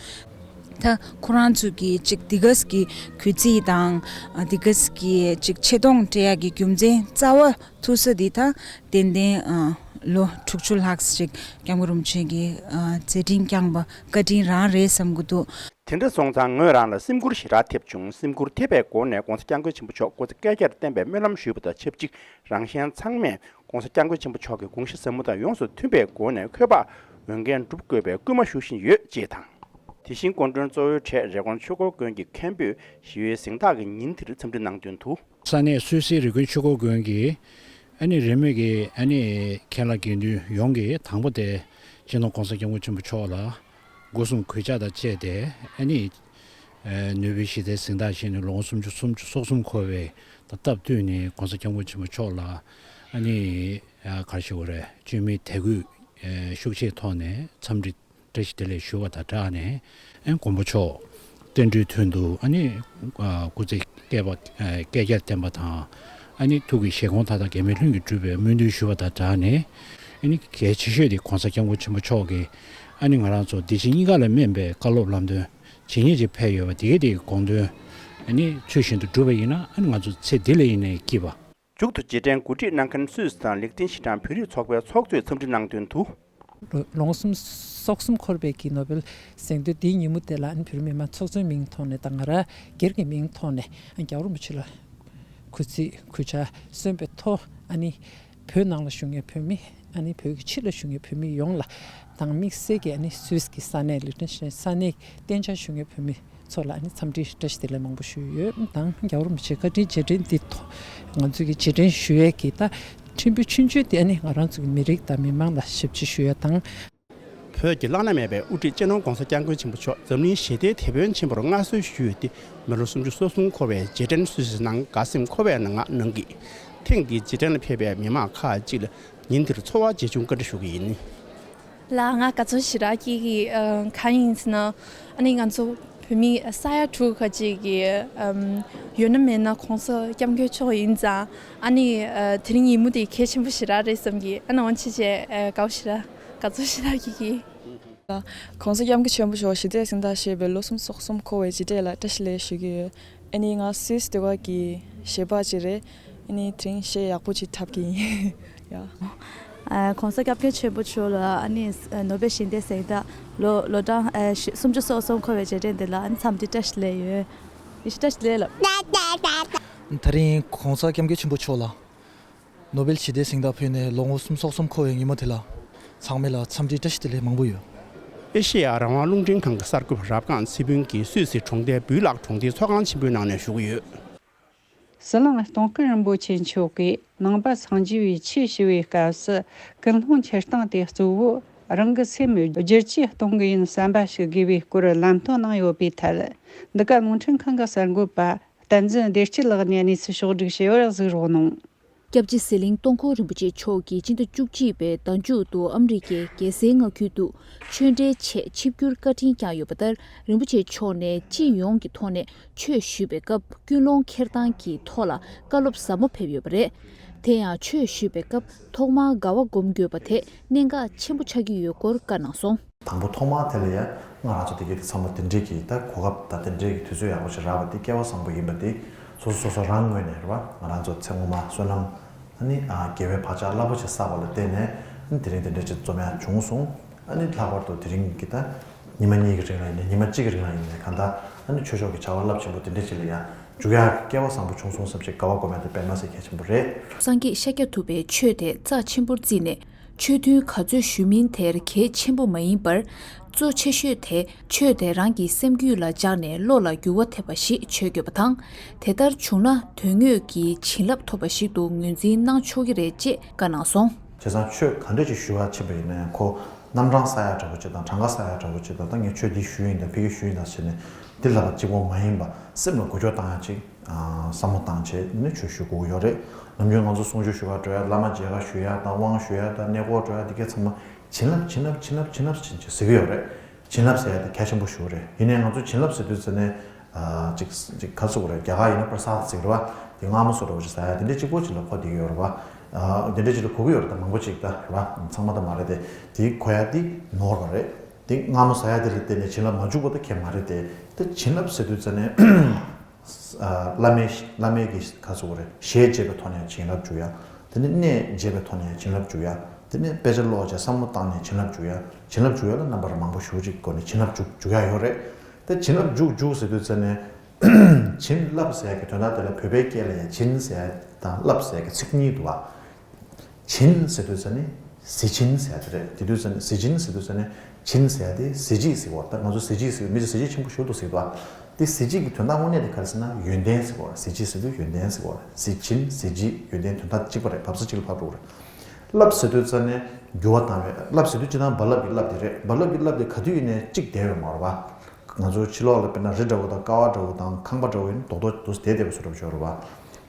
ད་ཁོ་རང་ཚོས་ཀྱིས་ཅིག་འདི་ག་ས་གི་གུས་བརྩི་དང་འདི་ག་ས་གི་ཅིག་ཆེ་མཐོང་སྤྲད་ཡག་གི་རྒྱུ་མཚན་རྩ་བ་ཐུག་ས་འདི་ད་ཏན་ཏན་ཨ་ལོ་དྲུག་ཅུ་ལྷག་ཅིག་སྐྱབས་མགོན་རིན་པོ་ཆེ་གིས་ཨ་མཛད་འཕྲིན་བསྐྱངས་པ་བཀའ་དྲིན་རང་རེད་བསམ་གྱི་འདུག། དེ་འདྲ་སོང་ཙང་ངོས་རང་ལ་སེམས་ཁུར་ཞེ་དྲག་ཐེབས་བྱུང་། སེམས་ཁུར་ཐེབས་པའི་སྒོ་ནས་༸གོང་ས་༸སྐྱབས་མགོན་ཆེན་པོ་མཆོག་སྐུ་ཚེ་བསྐལ་བརྒྱར་བརྟན་པའི་སྨོན་ལམ་ཞུས་པ་དང་ཆབས་ཅིག་རང་གཞན་ཚང་མས་༸གོང་ས་༸སྐྱབས་མགོན་ཆེན་པོ་མཆོག་གི་དགོངས་གཞི་ཟབ་མོ་དང་ཡོངས་སུ་མཐུན་པའི་སྒོ་ནས་འཁོས་དཔག་འོས་འགན་སྒྲུབ་དགོས་པའི་སྐུལ་མ་ཞུ་བཞིན་ཡོད་ཅེས་དང་། དེ་བཞིན་སྐུ་མགྲོན་གཙོ་བོའི་གྲས་རེབ་གོང་ཆོས་འཁོར་དགོན་གྱི་མཁན་པོས་ཞི་བའི་གཟེངས་རྟགས་ཀྱི་ཉིན་དེར་འཚམས་འདྲི་གནང་དོན་དུ། ས་གནས་སུད་སིའི་རི་ཀོན་ཆོས་འཁོར་དགོན་གྱི་ཨ་ནི་རེས་མོས་ཀྱི་ཨ་ནི་མཁན་བླ་དགེ་འདུན་ཡོངས་ཀྱིས་དང་པོ་དེ་སྤྱི་ནོར་༸གོང་ས་༸སྐྱབས་མགོན་ཆེན་པོ་མཆོག་ལ་སྒོ་གསུམ་གུས་ཕྱག་དང་བཅས་ཏེ་ཨ་ནི་ནོ་བེལ་ཞི་བདེའི་གཟེངས་རྟགས་བཞེས་ནས་ལོ་ངོ་སུམ་ཅུ་སོ་གསུམ་འཁོར་བའི་ད་སྟབས་བསྟུན་ནས་༸གོང་ས་༸སྐྱབས་མགོན་ཆེན་པོ་མཆོག་ལ་ཨ་ནི་ག་རེ་ཞུ་དགོས་རེད། བཅོས་མིན་དད་གུས་ཤུགས་ཆེའི་ཐོག་ནས་འཚམས་འདྲི་བཀྲ་ཤིས་བདེ་ལེགས་ཞུ་བ་དང་སྦྲགས་ནས་ཨེ་མགོན་པོ་མཆོག་བསྟན་འགྲོའི་དོན་དུ་ཨ་ནི་སྐུ་ཚེ་བསྐལ་པ་བསྐལ་བརྒྱར་བརྟན་པ་དང་ཨ་ནི་ཐུགས་ཀྱི་བཞེད་དགོངས་མཐའ་དག་འགལ་མེད་ལྷུན་གྱིས་གྲུབ་པའི་སྨོན་འདུན་ཞུ་བ་དང་སྦྲགས་ནས་ཨ་ནི་གལ་ཆེ་ཤོས་དེ་༸གོང་ས་༸སྐྱབས་མགོན་ཆེན་པོ་མཆོག་གིས་ཨ་ནི་ང་རང་ཚོ་འདི་ཕྱི་གཉིས་ཀ་ལ་སྨན་པའི་བཀའ་སློབ་ལམ་སྟོན་ཇི་སྙེད་ཅིག་ཕེབས་ཡོད་པ་དེ་གའི་དེ་གི་དགོངས་དོན་ཨ་ནི་ཚུལ་བཞིན་དུ་བསྒྲུབས་པ་ཡིན་ན་ཨ་ནི་ང་ཚོ་ཚེ་འདི་ལ་ཡིན་ནའི་སྐྱིད་པ། མཇུག་ཏུ་རྗེས་དྲན་གོ་སྒྲིག་གནང་མཁན་སུད་སི་དང་ལིག་ཏེན་ཤི་ཊན་བོད་རིགས་ཚོགས་པའི་ཚོགས་གཙོས་འཚམས་འདྲི་གནང་དོན་དུ། ལོ་ངོ་སུམ་སོ་གསུམ་འཁོར་བའི་གི་ནོ་བེལ་གཟེངས་བསྟོད་འདིའི་ཉིན་མོ་དེ་ལ་ཨ་ནི་བོད་རིགས་མི་མང་ཚོགས་གཙོའི་མིང་ཐོག་ནས་དང་ང་རང་སྒེར་གྱི་མིང་ཐོག་ནས་རྒྱལ་བ་རིན་པོ་ཆེ་ལ་གུས་བརྩི་གུས་ཕྱག་སོན་པའི་ཐོག་ཨ་ནི་བོད་ནང་ལ་བཞུགས་མཁན་བོད་མི་ཨ་ནི་བོད་ཀྱི་ཕྱི་ལ་བཞུགས་མཁན་བོད་མི་ཡོངས་ལ་དང་དམིགས་བསལ་གྱི་ཨ་ནི་སུད་སི་གི་ས་གནས་ལིག་ཏེན་ཤི་ཊན་ས་གནས་གཏན་འཇགས་བཞུགས་མཁན་བོད་མི་ཚོ་ལ་ཨ་ནི་འཚམས་འདྲི་བཀྲ་ཤིས་བདེ་ལེགས་མང་པོ་ཞུས་ཡོད། དང་རྒྱལ་བ་རིན་པོ་ཆེ་བཀའ་དྲིན་རྗེས་དྲན་འདི་ཐོག་ང་ཚོས་ཀྱི་རྗེས་དྲན་ཞུ་ཡས་ཀྱི་ད་ཕྲན་བུ་ཆུང་ཆུང་དེ་ཨ་ནི་ང་རང་ཚོ་གི་མི་རིགས་དང་མི་མང་ལ་ཞབས་ཕྱི་ཞུ་ཡས་དང་། བོད་ཀྱི་བླ་ན་མེད་པའི་དབུ་ཁྲིད་སྤྱི་ནོར་༸གོང་ས་༸སྐྱབས་མགོན་ཆེན་པོ་མཆོག་འཛམ་གླིང་ཞི་བདེའི་དེད་དཔོན་ཆེན་པོར་མངའ་གསོལ་ཞུས་ཡོད་དེ་མི་ལོ་སུམ་ཅུ་སོ་གསུམ་འཁོར་བའི་རྗེས་དྲན་སུད་སི་ནང་དགའ་སེམས་འཁོལ་བའི་ངང་གནང་གིས། ཐེངས་འདིའི་རྗེས་དྲན་ལ་ཕེབས་པའི་མི་མང་ཁག་ཅིག་ལ་ཉིན་དེར་འཚོ་བ་རྗེས་ཆུང་བཀའ་འདྲི་ཞུ་གི་ཡིན། ལགས། ང་དགའ་ཚོར་ཞེ་དྲག་སྐྱེ་གི་ཨ་གང་ཡིན་ཟེར་ན། ཨ་ནི་ང་ཚོ་བོད་མི་ས་ཡ་དྲུག་ཁ་ཅིག་གི་ཨམ་ཡོད་ན་མེད་ན་༸གོང་ས་༸སྐྱབས་མགོན་མཆོག་ཡིན་ཙང་ཨ་ནི་ཨ་དེ་རིང་ཉིན་མོ་དེ་གལ་ཆེན་པོ་ཞེ་དྲག་རེད་བསམ་གི། ཨ་ནི་འོན་ཆེ་ཆེ་ཨ་དགའ་བོ་ཞེ་དྲག་དགའ་ཚོར་ཞེ་དྲག་སྐྱེ་གི། ༸གོང་ས་༸སྐྱབས་མགོན་ཆེན་པོ་མཆོག་ཞི་བདེའི་གཟེངས་རྟགས་བཞེས་པའི་ལོ་གསུམ་སོ་གསུམ་འཁོར་བའི་རྗེས་དྲན་ལ་བཀྲ་ཤིས་བདེ་ལེགས་ཞུ་གི་ཡོད། ཨ་ནི་ང་སུད་སི་སྡོད་སྒར་གྱི་གཞས་པ་ཅིག་རེད། ཨ་ནི་དེ་རིང་གཞས་ཡག་པོ་ཅིག་འཁྲབ་ཀྱི་ཡིན། ཡ། ཨ་༸གོང་ས་༸སྐྱབས་མགོན་ཆེན་པོ་མཆོག་ལ་ཨ་ནི་ནོ་བེལ་ཞི་བདེའི་གཟེངས་རྟགས་ལོ་ལོ་གྲངས་ཨ་ཞེ་སུམ་ཅུ་སོ་གསུམ་འཁོར་བའི་རྗེས་དྲན་དེ་ལ་ཨ་ནི་འཚམས་འདྲི་བཀྲ་ཤིས་བདེ་ལེགས་ཡོད། ཡེ་ཤེས་བཀྲ་ཤིས་བདེ་ལེགས་ལགས། དེ་རིང་༸གོང་ས་༸སྐྱབས་མགོན་ཆེན་པོ་མཆོག་ལ་ནོ་བེལ་ཞི་བདེའི་གཟེངས་རྟགས་ཕུལ་ནས་ལོ་ངོ་སུམ་སོ་གསུམ་འཁོར་བའི་ཉིན་མོ་དེ་ལ་ཚང་མ་ལ་འཚམས་འདྲི་བཀྲ་ཤིས་བདེ་ལེགས་མང་པོ་ཡོད། ཨེ་ཤེ་ཡ་རང་དབང་རླུང་འཕྲིན་ཁང་གི་གསར་འགོད་པ་རབ་སྒང་ཚེ་ཕུན་གྱིས་སུད་སི་གྲོང་རྡལ་སྦུལ་ལག་གྲོང་སྡེའི་ཚོགས་ཁང་ཆེན་པོའི་ནང་ནས་ཞུ་གི་ཡོད། ཟི་ལིང་སྟོང་སྐུ་རིན་པོ་ཆེ་མཆོག་གིས་ནང་པ་སངས་རྒྱས་པའི་ཆོས་ཞུ་བའི་སྐབས་སུ་ཀུན་སློང་འཁྱེར་སྟངས་དེ་གཙོ་བོ་རང་གི་སེམས་བསྒྱུར་བཅོས་གཏོང་གི་ཡིན་བསམ་པ་ཞིག་དགོས་པའི་སྐོར་ལམ་སྟོན་གནང་ཡོད་པའི་ཐད། འདི་ག་རླུང་འཕྲིན་ཁང་གི་གསར་འགོད་པ་བསྟན་འཛིན་བདེ་སྐྱིད་ལགས་ནས་གནས་ཚུལ་ཕྱོགས་བསྒྲིགས་བྱས་པར་གཟིགས་རོགས་གནང་། སྐྱབས་རྗེ་ཟི་ལིང་སྟོང་འཁོར་རིན་པོ་ཆེ་མཆོག་གིས་སྤྱི་ཟླ་བཅུ་གཅིག་པའི་ཟླ་མཇུག་ཏུ་ཨ་མི་རི་ཀའི་རྒྱལ་སའི་མངའ་ཁུལ་དུ་ཆོས་འབྲེལ་ཆེད་ཆིབས་བསྒྱུར་བཀའ་དྲིན་བསྐྱངས་ཡོད་པ་ལྟར། རིན་པོ་ཆེ་མཆོག་ནས་སྤྱི་ཡོངས་ཀྱི་ཐོག་ནས་ཆོས་ཞུས་པའི་སྐབས་ཀུན་སློང་འཁྱེར་སྟངས་ཀྱི་ཐོག་ལ་བཀའ་སློབ་ཟབ་མོ་ཕེབས་ཡོད་པ་རེད། དེ་ཡང་ཆོས་ཞུས་པའི་སྐབས་ཐོག་མར་དགའ་བ་སྒོམ་དགོས་པ་དེ་གནད་འགག་ཆེན་པོ་ཆགས་ཀྱི་ཡོད་སྐོར་བཀའ་གནང་སོང་། དང་པོ་ཐོག་མར་དེ་ལ་ཡང་ང་རང་ཚོ་དེ་གའི་དེ་ཚང་མ་དེ་འདྲའི་གི་ད་གོ་སྐབས་དང་དེ་འདྲའི་གི་དུས་ཚོད་ཡག་པོ་ཞིག་རག་པ་དེ་སྐལ་བ་བཟང་པོ་ཡིན་པ་དེ་སོ་སོ་སོ་སོ་རང་ངོས་ནས་རེད་བ། ང་རང་ཚོ་ཚེ་སྔོན་མ་བསོད་ནམས་ཨ་ནི་ཨ་དགེ་བའི་བག་ཆགས་རླབས་པོ་ཆེ་བསགས་པ་ལ་བརྟེན་ནས་ཨ་ནི་དེ་རིང་དེ་འདྲ་ཅིག་འཛོམས་ཡག་བྱུང་སོང་། ཨ་ནི་ལྷག་པར་དུ་དེ་རིང་གི་ད་ཉི་མ་གཉིས་ཀྱི་རིང་ལ་ཡིན་ནའི་ཉི་མ་གཅིག་གི་རིང་ལ་ཡིན་ནའི་གང་ལྟར་ཨ་ནི་ཆོས་ཕྱོགས་ཀྱི་བྱ་བ་རླབས་ཆེན་པོ་དེ་འདྲ་ཅིག་ལ་ཡང་འཇུག་ཡག་གི་སྐལ་བ་བཟང་པོ་བྱུང་སོང་བསམ་ཞིག་དགའ་བ་སྒོམ་ཡག་དེ་དཔེ་མ་སྲིད་གལ་ཆེན་པོ་རེད། སངས་རྒྱས་ཤཱཀྱ་ཐུབ་པའི་ཆོས་དེ་རྩ་ཆེན་པོར་བརྩིས་ནས། ཆོས་མཐུན་ག་ཚོད་ཞུ་མིན་དེར་གལ་ཆེན་པོ་མ་ཡིན་པར། གཙོ་ཆེ་ཤོས་དེ་ཆོས་དེ་རང་གི་སེམས་རྒྱུད་ལ་སྦྱར་ནས་བློ་ལ་འགྱུར་བ་ཐེབས་པ་ཞིག་བྱེད་དགོས་པ་དང་། དེ་ལྟར་བྱུང་ན་དོན་དངོས་ཀྱི་བྱིན་རླབས་ཐོབ་པ་ཞིག་ཏུ་ངོས་འཛིན་གནང་ཆོག་གི་རེད་ཅེས་བཀའ་གནང་སོང་། བྱས་ཙང་ཆོས་ག་འདྲ་ཅིག་ཞུ་བར་ཕྱིན་པ་ཡིན་ན་ཡང་ཁོ་རྣམ་གྲངས་བསགས་ཡག་འདྲ་པོ་ཅིག་དང་གྲངས་ཀ་བསགས་ཡག་འདྲ་པོ་ཅིག་དང་ད་ངས་ཆོས་འདི་ཞུས་ཡིན་དང་ཕ་གི་ཞུས་ཡིན་དང་ཟེར་ནས་འདི་ལབ་པ་གཅིག་པོ་མ་ཡིན་པ་སེམས་ལ་འགུལ་སྐྱོད་བཏང་ཡག་ཅིག་བསམ་བློ་བཏང་བྱས་ནས་ཆོས་ཞུ་དགོས་ཀྱི་ཡོད་རེད། ནམ་རྒྱུན་ང་ཚོ་གསུང་ཆོས་ཞུ་ག་འགྲོ་ཡ་བླ་མ་མཇལ་ག་ཞུ་ཡ་དང་དབང་ཞུ་ཡ་དང་གནས་སྐོར་འགྲོ་ཡ་འདི་གས་ཚང་མ་བྱིན་རླབས་བྱིན་རླབས་བྱིན་རླབས་བྱིན་རླབས་བྱིན་བྱིན་ཟེར་གི་ཡོད་རེད། བྱིན་རླབས་ཟེར་ཡ་དེ་གལ་ཆེན་པོ་ཞིག་རེད། ཡིན་ནའི་ང་ཚོ་བྱིན་རླབས་ཟེར་དུས་ཙམ་ནས་ཨ་ཅིག་ཅིག་ག་ཟེར་དགོས་རེད། རྒྱ་གར་ཡིན་ན་པར་སཱད་ཟེར་གི་རེད་བ། དེ་མངར་མོ་བཟོ་འདྲ་བོ་ཅིག་ཟ་ཡ་དེ་འདྲ་གཅིག་པོ་ཅིག་ལ་གོ་བསྡད་ཀྱི་ཡོད་རེད་བ། ཨ་དེ་འདྲ་ཅིག་ལ་གོ་གི་ཡོད་རེད། ད་མང་པོ་ཅིག་ད་རེད་བ། ཚང་མ་ད་མ་རེད་དེ། དེ་གོ་ཡ་དེ་ནོར་བ་རེད། དེ་མངར་མོ་ཟ་ཡ་དེ་ལ་བརྟེན་ནས་བྱིན་རླབས་མ་འཇུག་པ་ད་ཁྱད་མ་རེད་དེ། ད་བྱིན་རླབས་ཟེར་དུས་ཙམ་ནས། བླ་མའི་བླ་མའི་གི་ག་ཟེར་དགོས་རེད། ཞལ་མཇལ་བའི་ཐོག་ནས་བྱིན་རླབས་འཇུག་ཡ། དེ་ནས་གནས་མཇལ་བའི་ཐོག་ནས་བྱིན་རླབས་འཇུག་ཡ། དེ་ནས་དཔེ་ཆ་ཀློག་བྱས་བསམ་བློ་བཏང་ནས་བྱིན་རླབས་འཇུག་ཡ། བྱིན་རླབས་འཇུག་ཡ་ལ་རྣམ་པ་མང་པོ་ཞེ་པོ་ཅིག་སྒོ་ནས་བྱིན་རླབས་འཇུག་འཇུག་ཡ་ཡོད་རེད། དེ་བྱིན་རླབས་འཇུག་འཇུག་ཟེར་དུས་ཙམ་ནས། བྱིན་རླབས་ཟེར་ཡ་གི་དོན་དག་དེ་ལ་བོད་པའི་སྐད་ལ་ཡང་བྱིན་ཟེར་ཡ་དང་རླབས་ཟེར་ཡ་གི་ཚིག་གཉིས་འདུག་བ། བྱིན་ཟེར་དུས་ཙམ་ནས་གཟི་བྱིན་ཟེར་ཡ་དེ་རེད། དེ་དུས་ཙམ་ནས་གཟི་བྱིན་ཟེར་དུས་ཙམ་ནས་བྱིན་ཟེར་ཡ་དེ་གཟི་བརྗིད་ཟེར་བ། ད་ང་ཚོ་གཟི་བརྗིད་ཟེར་མི་ཚོ་གཟི་བརྗིད་ཆེན་པོ་ཞེ་པོ་འདུག་ཟེར་གི་འདུག་བ། དེ་གཟི་བརྗིད་ཀྱི་དོན་དག་དངོས་གནས་དེ་ག་རེ་ཟེར་ན་ཡོན་ཏན་ཟེར་བ་རེད། གཟི་བརྗིད་ཟེར་དུས་ཡོན་ཏན་ཟེར་བ་རེད། གཟི་བྱིན་གཟི་བརྗིད་ཡོན་ཏན་དོན་དག་གཅིག་པ་རེད། བབས་ས་གཅིག་ལ་ཕབ་འགྲོ་གི་རེད། རླབས་ཟེར་དུས་ཙམ་ནས་འགྱུར་བ་བཏང་བའི་རླབས་ཟེར་དུས་སྤྱིར་བཏང་རྦ་རླབས་ཀྱི་རླབས་དེ་རེད། རྦ་རླབས་ཀྱི་རླབས་དེ་ག་དུས་ཡིན་ནའི་གཅིག་བསྡད་ཡོད་མ་རེད་བ། ང་ཚོ་ཕྱི་ལོགས་ལ་དཔེར་ན་རི་འདྲ་བོ་དང་ཀ་བ་འདྲ་བོ་དང་ཁང་པ་འདྲ་བོ་ཡིན་རྡོག་རྡོག་འདུག་སེ་བསྡད་བསྡད་པ་བཟོ་འདྲ་བོ་ཅིག་ཡོད་རེད་བ།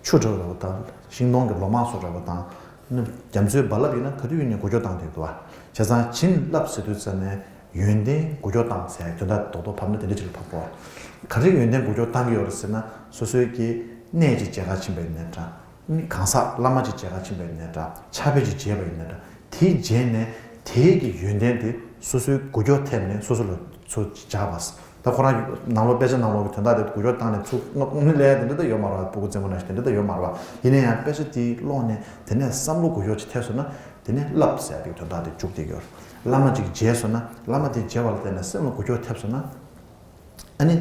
ཆུ་འདྲ་བོ་དང་ཤིང་སྡོང་གི་ལོ་མ་བཟོ་འདྲ་བོ་དང་། ནི་རྒྱ་མཚོའི་རྦ་རླབས་ཡིན་ན་ག་དུས་ཡིན་ནའི་འགུལ་སྐྱོད་བཏང་བསྡད་འདུག་བ། བྱས་ཙང་བྱིན་རླབས་ཟེར་དུས་ཙམ་ནས་ཡོན་ཏན་འགུལ་སྐྱོད་བཏང་ཟེར་དོན་དག་རྡོག་རྡོག་ཕབ་ན་དེ་འདྲ་ཅིག་ལ་ཕབ་དགོས། ག་རེ་ཡོན་ཏན་འགུལ་སྐྱོད་བཏང་གི་ཡོད་རེད་ཟེར་ན་སོ་སོའི་གི་གནས་ཅིག་མཇལ་ག་ཕྱིན་པ་ཡིན་ནའི་འདྲ། ནི་གང་ཟག་བླ་མ་ཅིག་མཇལ་ག་ཕྱིན་པ་ཡིན་ནའི་འདྲ། ཕྱག་དཔེ་ཅིག་མཇལ་བ་ཡིན་ནའི་འདྲ། དེ་མཇལ་ནས་དེའི་གི་ཡོན་ཏན་དེ་སོ་སོའི་འགུལ་སྐྱོད་ཐེབས་ནས་སོ་སོ་ལ་ཚུར་འཇགས་པ། ད་ཁོ་རང་ནང་ལོགས་དཔེ་ཆ་ནང་ལོགས་ཀྱི་དོན་དག་དེ་འགུལ་སྐྱོད་བཏང་ནས་ཚུར་སྔོན་ལ་དེ་འདྲ་ད་ཡོད་མ་རེད་བ། སྤུ་གུ་རྩེད་མོ་ནང་བཞིན་དེ་འདྲ་ད་ཡོད་མ་རེད་བ། ཡིན་ན་ཡང་དཔེ་ཆ་དེ་ཀློག་ནས་དེ་ནས་བསམ་བློ་འགུལ་སྐྱོད་ཅིག་ཐེབས་སོང་ན་དེ་ནས་རླབས་ཟེར་བའི་དོན་དག་དེ་འཇུག་བསྡད་ཀྱི་ཡོད་རེད། བླ་མ་ཅིག་མཇལ་སོང་ན་བླ་མ་དེ་མཇལ་བ་ལ་བརྟེན་ནས་སེམས་ལ་འགུལ་སྐྱོད་ཐེབས་སོང་ན། ཨ་ནི།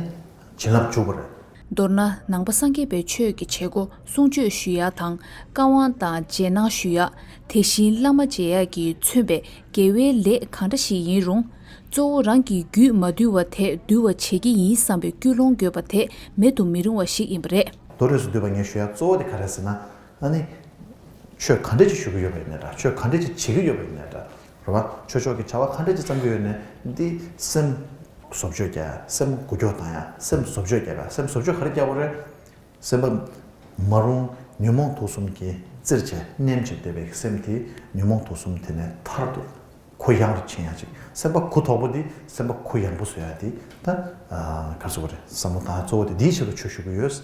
བྱིན་རླབས་འཇུག་པ་རེད། མདོར་ན་ནང་པ་སངས་རྒྱས་པའི་ཆོས་ཀྱི་བྱེད་སྒོ་གསུང་ཆོས་ཞུ་ཡ་དང་བཀའ་དབང་དང་རྗེས་གནང་ཞུ་ཡ། དེ་བཞིན་བླ་མ་མཇལ་ཡ་གིས་མཚོན་པའི་དགེ་བའི་ལས་གང་འདྲ་ཞིག་ཡིན་རུང་། གཙོ་བོ་རང་གི་རྒྱུད་མ་འདུལ་བ་དེ་འདུལ་བ་བྱེད་ཀྱི་ཡིན་བསམ་པའི་ཀུན་སློང་དགོས་པ་དེ་མེད་དུ་མི་རུང་བ་ཞིག་ཡིན་པ་རེད། མདོར་རིས་སུ་བསྡུས་པ་ངས་ཞུ་ཡ་གཙོ་བོ་དེ་ག་རེ་ཟེར་ན། ཨ་ནི། ཆོས་ག་འདྲ་ཅིག་ཞུ་གི་ཡོད་པ་ཡིན་ནའི་འདྲ། ཆོས་ག་འདྲ་ཅིག་བྱེད་ཀྱི་ཡོད་པ་ཡིན་ནའི་འདྲ། རེད་བ། ཆོས་ཕྱོགས་ཀྱི་བྱ་བ་ག་འདྲ་ཅིག་བརྩམ་གྱི་ཡོད་ནའི་འདི་སེམས་བཟོ་བཅོས་རྒྱག་ཡ། སེམས་འགུལ་སྐྱོད་བཏང་ཡ། སེམས་བཟོ་བཅོས་རྒྱག་པ། སེམས་བཟོ་བཅོས་ག་རེ་རྒྱག་དགོས་རེད། སེམས་པ་མ་རུངས་ཉོན་མོངས་དུག་གསུམ་གྱིས་བཙིར་བྱས་ནེམ་བྱས་བསྡད་པའི་སེམས་དེ་ཉོན་མོངས་དུག་གསུམ་དེ་ནས་ཐར་ཏེ་གུ་ཡངས་རུ་ཕྱིན་ཡ་ཅིག་སེམས་པ་གུ་དོག་པོ་དེ་སེམས་པ་གུ་ཡངས་པོ་བཟོ་ཡ་དེ་ད་ག་རེ་ཟེར་དགོས་རེད། བསམ་བློ་བཏང་ཡ་གཙོ་བོ་དེ་འདིའི་ཆེད་དུ་ཆོས་ཞུ་གི་ཡོད།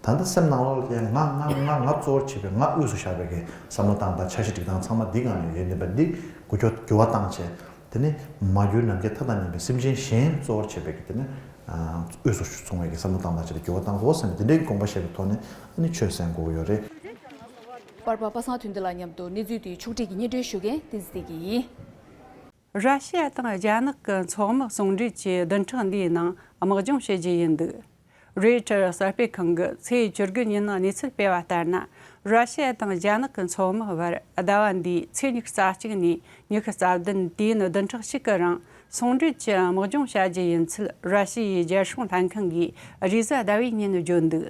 ད་ལྟ་སེམས་ནང་ལོགས་ལ་ཡང་ང་ང་ང་ང་གཙོ་བོར་བྱེད་པའི་ང་དབུས་སུ་བཞག་པའི་གི་བསམ་བློ་བཏང་དང་འཆར་གཞི་སྒྲིག་སྟངས་ཚང་མ་འདི་སྒང་ནས་ཡོད་བསྡད་པ་འདི་འགུལ་སྐྱོད་འགྱུར་བ་བཏང་བྱས། དེ་ནི་མ་གྱུར་ནམ་མཁའི་མཐའ་དང་མཉམ་པའི་སེམས་ཅན་གཞན་གཙོ་བོར་བྱེད་པའི་གི་དེ་ནི་དབུས་སུ་སོང་བའི་གི་བསམ་བློ་བཏང་དང་བྱས་ཏེ་འགྱུར་བ་བཏང་དགོས་བསམ་པའི་དེ་འདྲའི་དགོངས་པ་བཞེས་པའི་ཐོག་ནས་ཨ་ནི་ཆོས་གསན་དགོས་ཀྱི་ཡོད་རེད། པར་པ་པ་སངས་དོན་ལྡན་ལགས་མཉམ་དུ་གནས་ཚུལ་དེའི་ཕྱོགས་སྒྲིག་གི་སྙན་སྒྲོན་ཞུ་མཁན་བསྟན་འཛིན་བདེ་སྐྱིད་ཡིན། ར་ཤི་ཡ་དང་རྒྱ་ནག་གི་མཚོ་དམག་ཟུང་འབྲེལ་གྱི་བདུན་ཕྲག་འདིའི་ནང་དམག་སྦྱོང་བྱེད་རྒྱུ་ཡིན་འདུག་རོའི་ཊར་གསར་སྤེལ་ཁང་གིས་ཚེས་བཅུ་དགུ་ཉིན་གནས་ཚུལ་སྤེལ་བ་ལྟར་ན། ར་ཤི་ཡ་དང་རྒྱ་ནག་གི་མཚོ་དམག་བར་ཟླ་བ་འདིའི་ཚེས་ཉི་ཤུ་རྩ་གཅིག་ནས་ཉི་ཤུ་རྩ་བདུན་དུས་ཡུན་བདུན་ཕྲག་གཅིག་གི་རིང་ཟུང་འབྲེལ་གྱི་དམག་སྦྱོང་བྱ་རྒྱུ་ཡིན་ཚུལ་ར་ཤི་ཡའི་རྒྱལ་སྲུང་ལྷན་ཁང་གིས་རེས་གཟའ་ཟླ་བའི་ཉིན་བརྗོད་འདུག་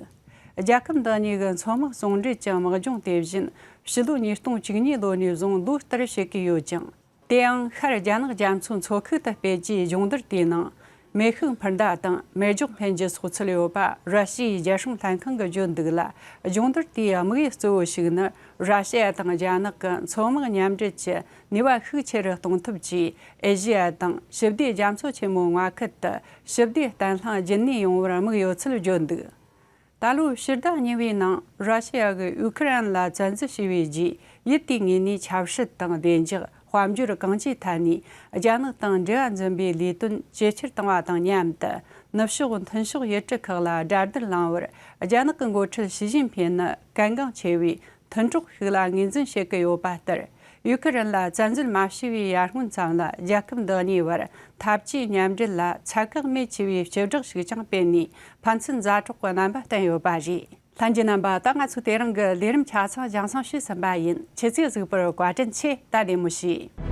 རྒྱལ་ཁབ་འདི་གཉིས་ཀྱི་མཚོ་དམག་ཟུང་འབྲེལ་གྱི་དམག་སྦྱོང་དེ་བཞིན་ཕྱི་ལོ་ཉིས་སྟོང་བཅུ་གཉིས་ལོ་ནས་བཟུང་ལོ་ལྟར་བྱེད་ཀྱི་ཡོད་ཅིང་། དེ་ཡང་ཤར་རྒྱ་ནག་རྒྱ་མཚོའི་མཚོ་ཁུག་ཏུ་སྤེལ་རྒྱུའི་སྦྱོང་བརྡར་དེའི་ནང་མེ་ཤུགས་འཕུར་མདའ་དང་མེ་སྒྱོགས་འཕེན་རྒྱུ་སོགས་ཚུད་ཡོད་པ་ར་ཤི་ཡའི་རྒྱལ་སྲུང་ལྷན་ཁང་གིས་བརྗོད་འདུག་ལ། སྦྱོང་བརྡར་དེའི་དམིགས་ཡུལ་གཙོ་བོ་ཞིག་ནི་ར་ཤི་ཡ་དང་རྒྱ་ནག་གི་མཚོ་དམག་མཉམ་འབྲེལ་གྱི་ནུས་པ་ཤུགས་ཆེ་རུ་གཏོང་ཐབས་ཀྱིས་ཨེ་ཤེ་ཡ་དང་ཞི་བདེ་རྒྱ་མཚོ་ཆེན་མོའི་མངའ་ཁུལ་དུ་ཞི་བདེ་བརྟན་ལྷིང་རྒྱུན་གནས་ཡོང་བར་དམིགས་ཡོད་ཚུལ་བརྗོད་འདུག་ད་ལོའི་ཕྱི་ཟླ་གཉིས་པའི་ནང་ར་ཤི་ཡ་གིས་ཨུ་ཁུ་རན་ལ་བཙན་འཛུལ་བྱས་པའི་རྗེས་ཡུལ་དེའི་ངོས་ནས་ཆབ་སྲིད་དང་བདེ་འཇགས་དཔལ་འབྱོར་གང་ཅིའི་ཐད་ནས་རྒྱ་ནག་དང་འབྲེལ་བ་འཛིན་པའི་ལས་དོན་ཇེ་ཆེར་བཏང་བ་དང་མཉམ་དུ་ནུབ་ཕྱོགས་མཐུན་ཕྱོགས་ཡུལ་གྲུ་ཁག་ལ་དགྲ་བརྡར་ལངས་པར་རྒྱ་ནག་གི་འགོ་ཁྲིད་ཞི་ཅིན་ཕིང་ནི་གལ་འགངས་ཆེ་བའི་མཐུན་གྲོགས་ཤིག་ལ་ངོས་འཛིན་བྱེད་ཀྱི་ཡོད་པ་ལྟར། ཡུ་ཁུ་རེན་ལ་བཙན་འཛུལ་མ་བྱས་པའི་ཡར་སྔོན་ཙམ་ལ་རྒྱལ་ཁབ་འདི་གཉིས་བར་འཐབ་ཇུས་མཉམ་འབྲེལ་ལ་ཚད་བཀག་མེད་ཆེ་བའི་སྤྱི་བསྒྲགས་ཤིག་ཀྱང་སྤེལ་ནས་ཕན་ཚུན་ཛ་དྲག་གི་རྣམ་པ་བསྟན་ཡོད་པ་རེད། ལྷན་རྒྱས་རྣམ་པ། ད་ང་ཚོས་དེ་རིང་གི་ལས་རིམ་ཆ་ཚང་རྒྱང་སྲིང་ཞུས་ཟིན་པ་ཡིན། ཁྱེད་ཚོས་གཟིགས་པར་བཀའ་དྲིན་ཆེ། ད་བདེ་མོ་བྱོས།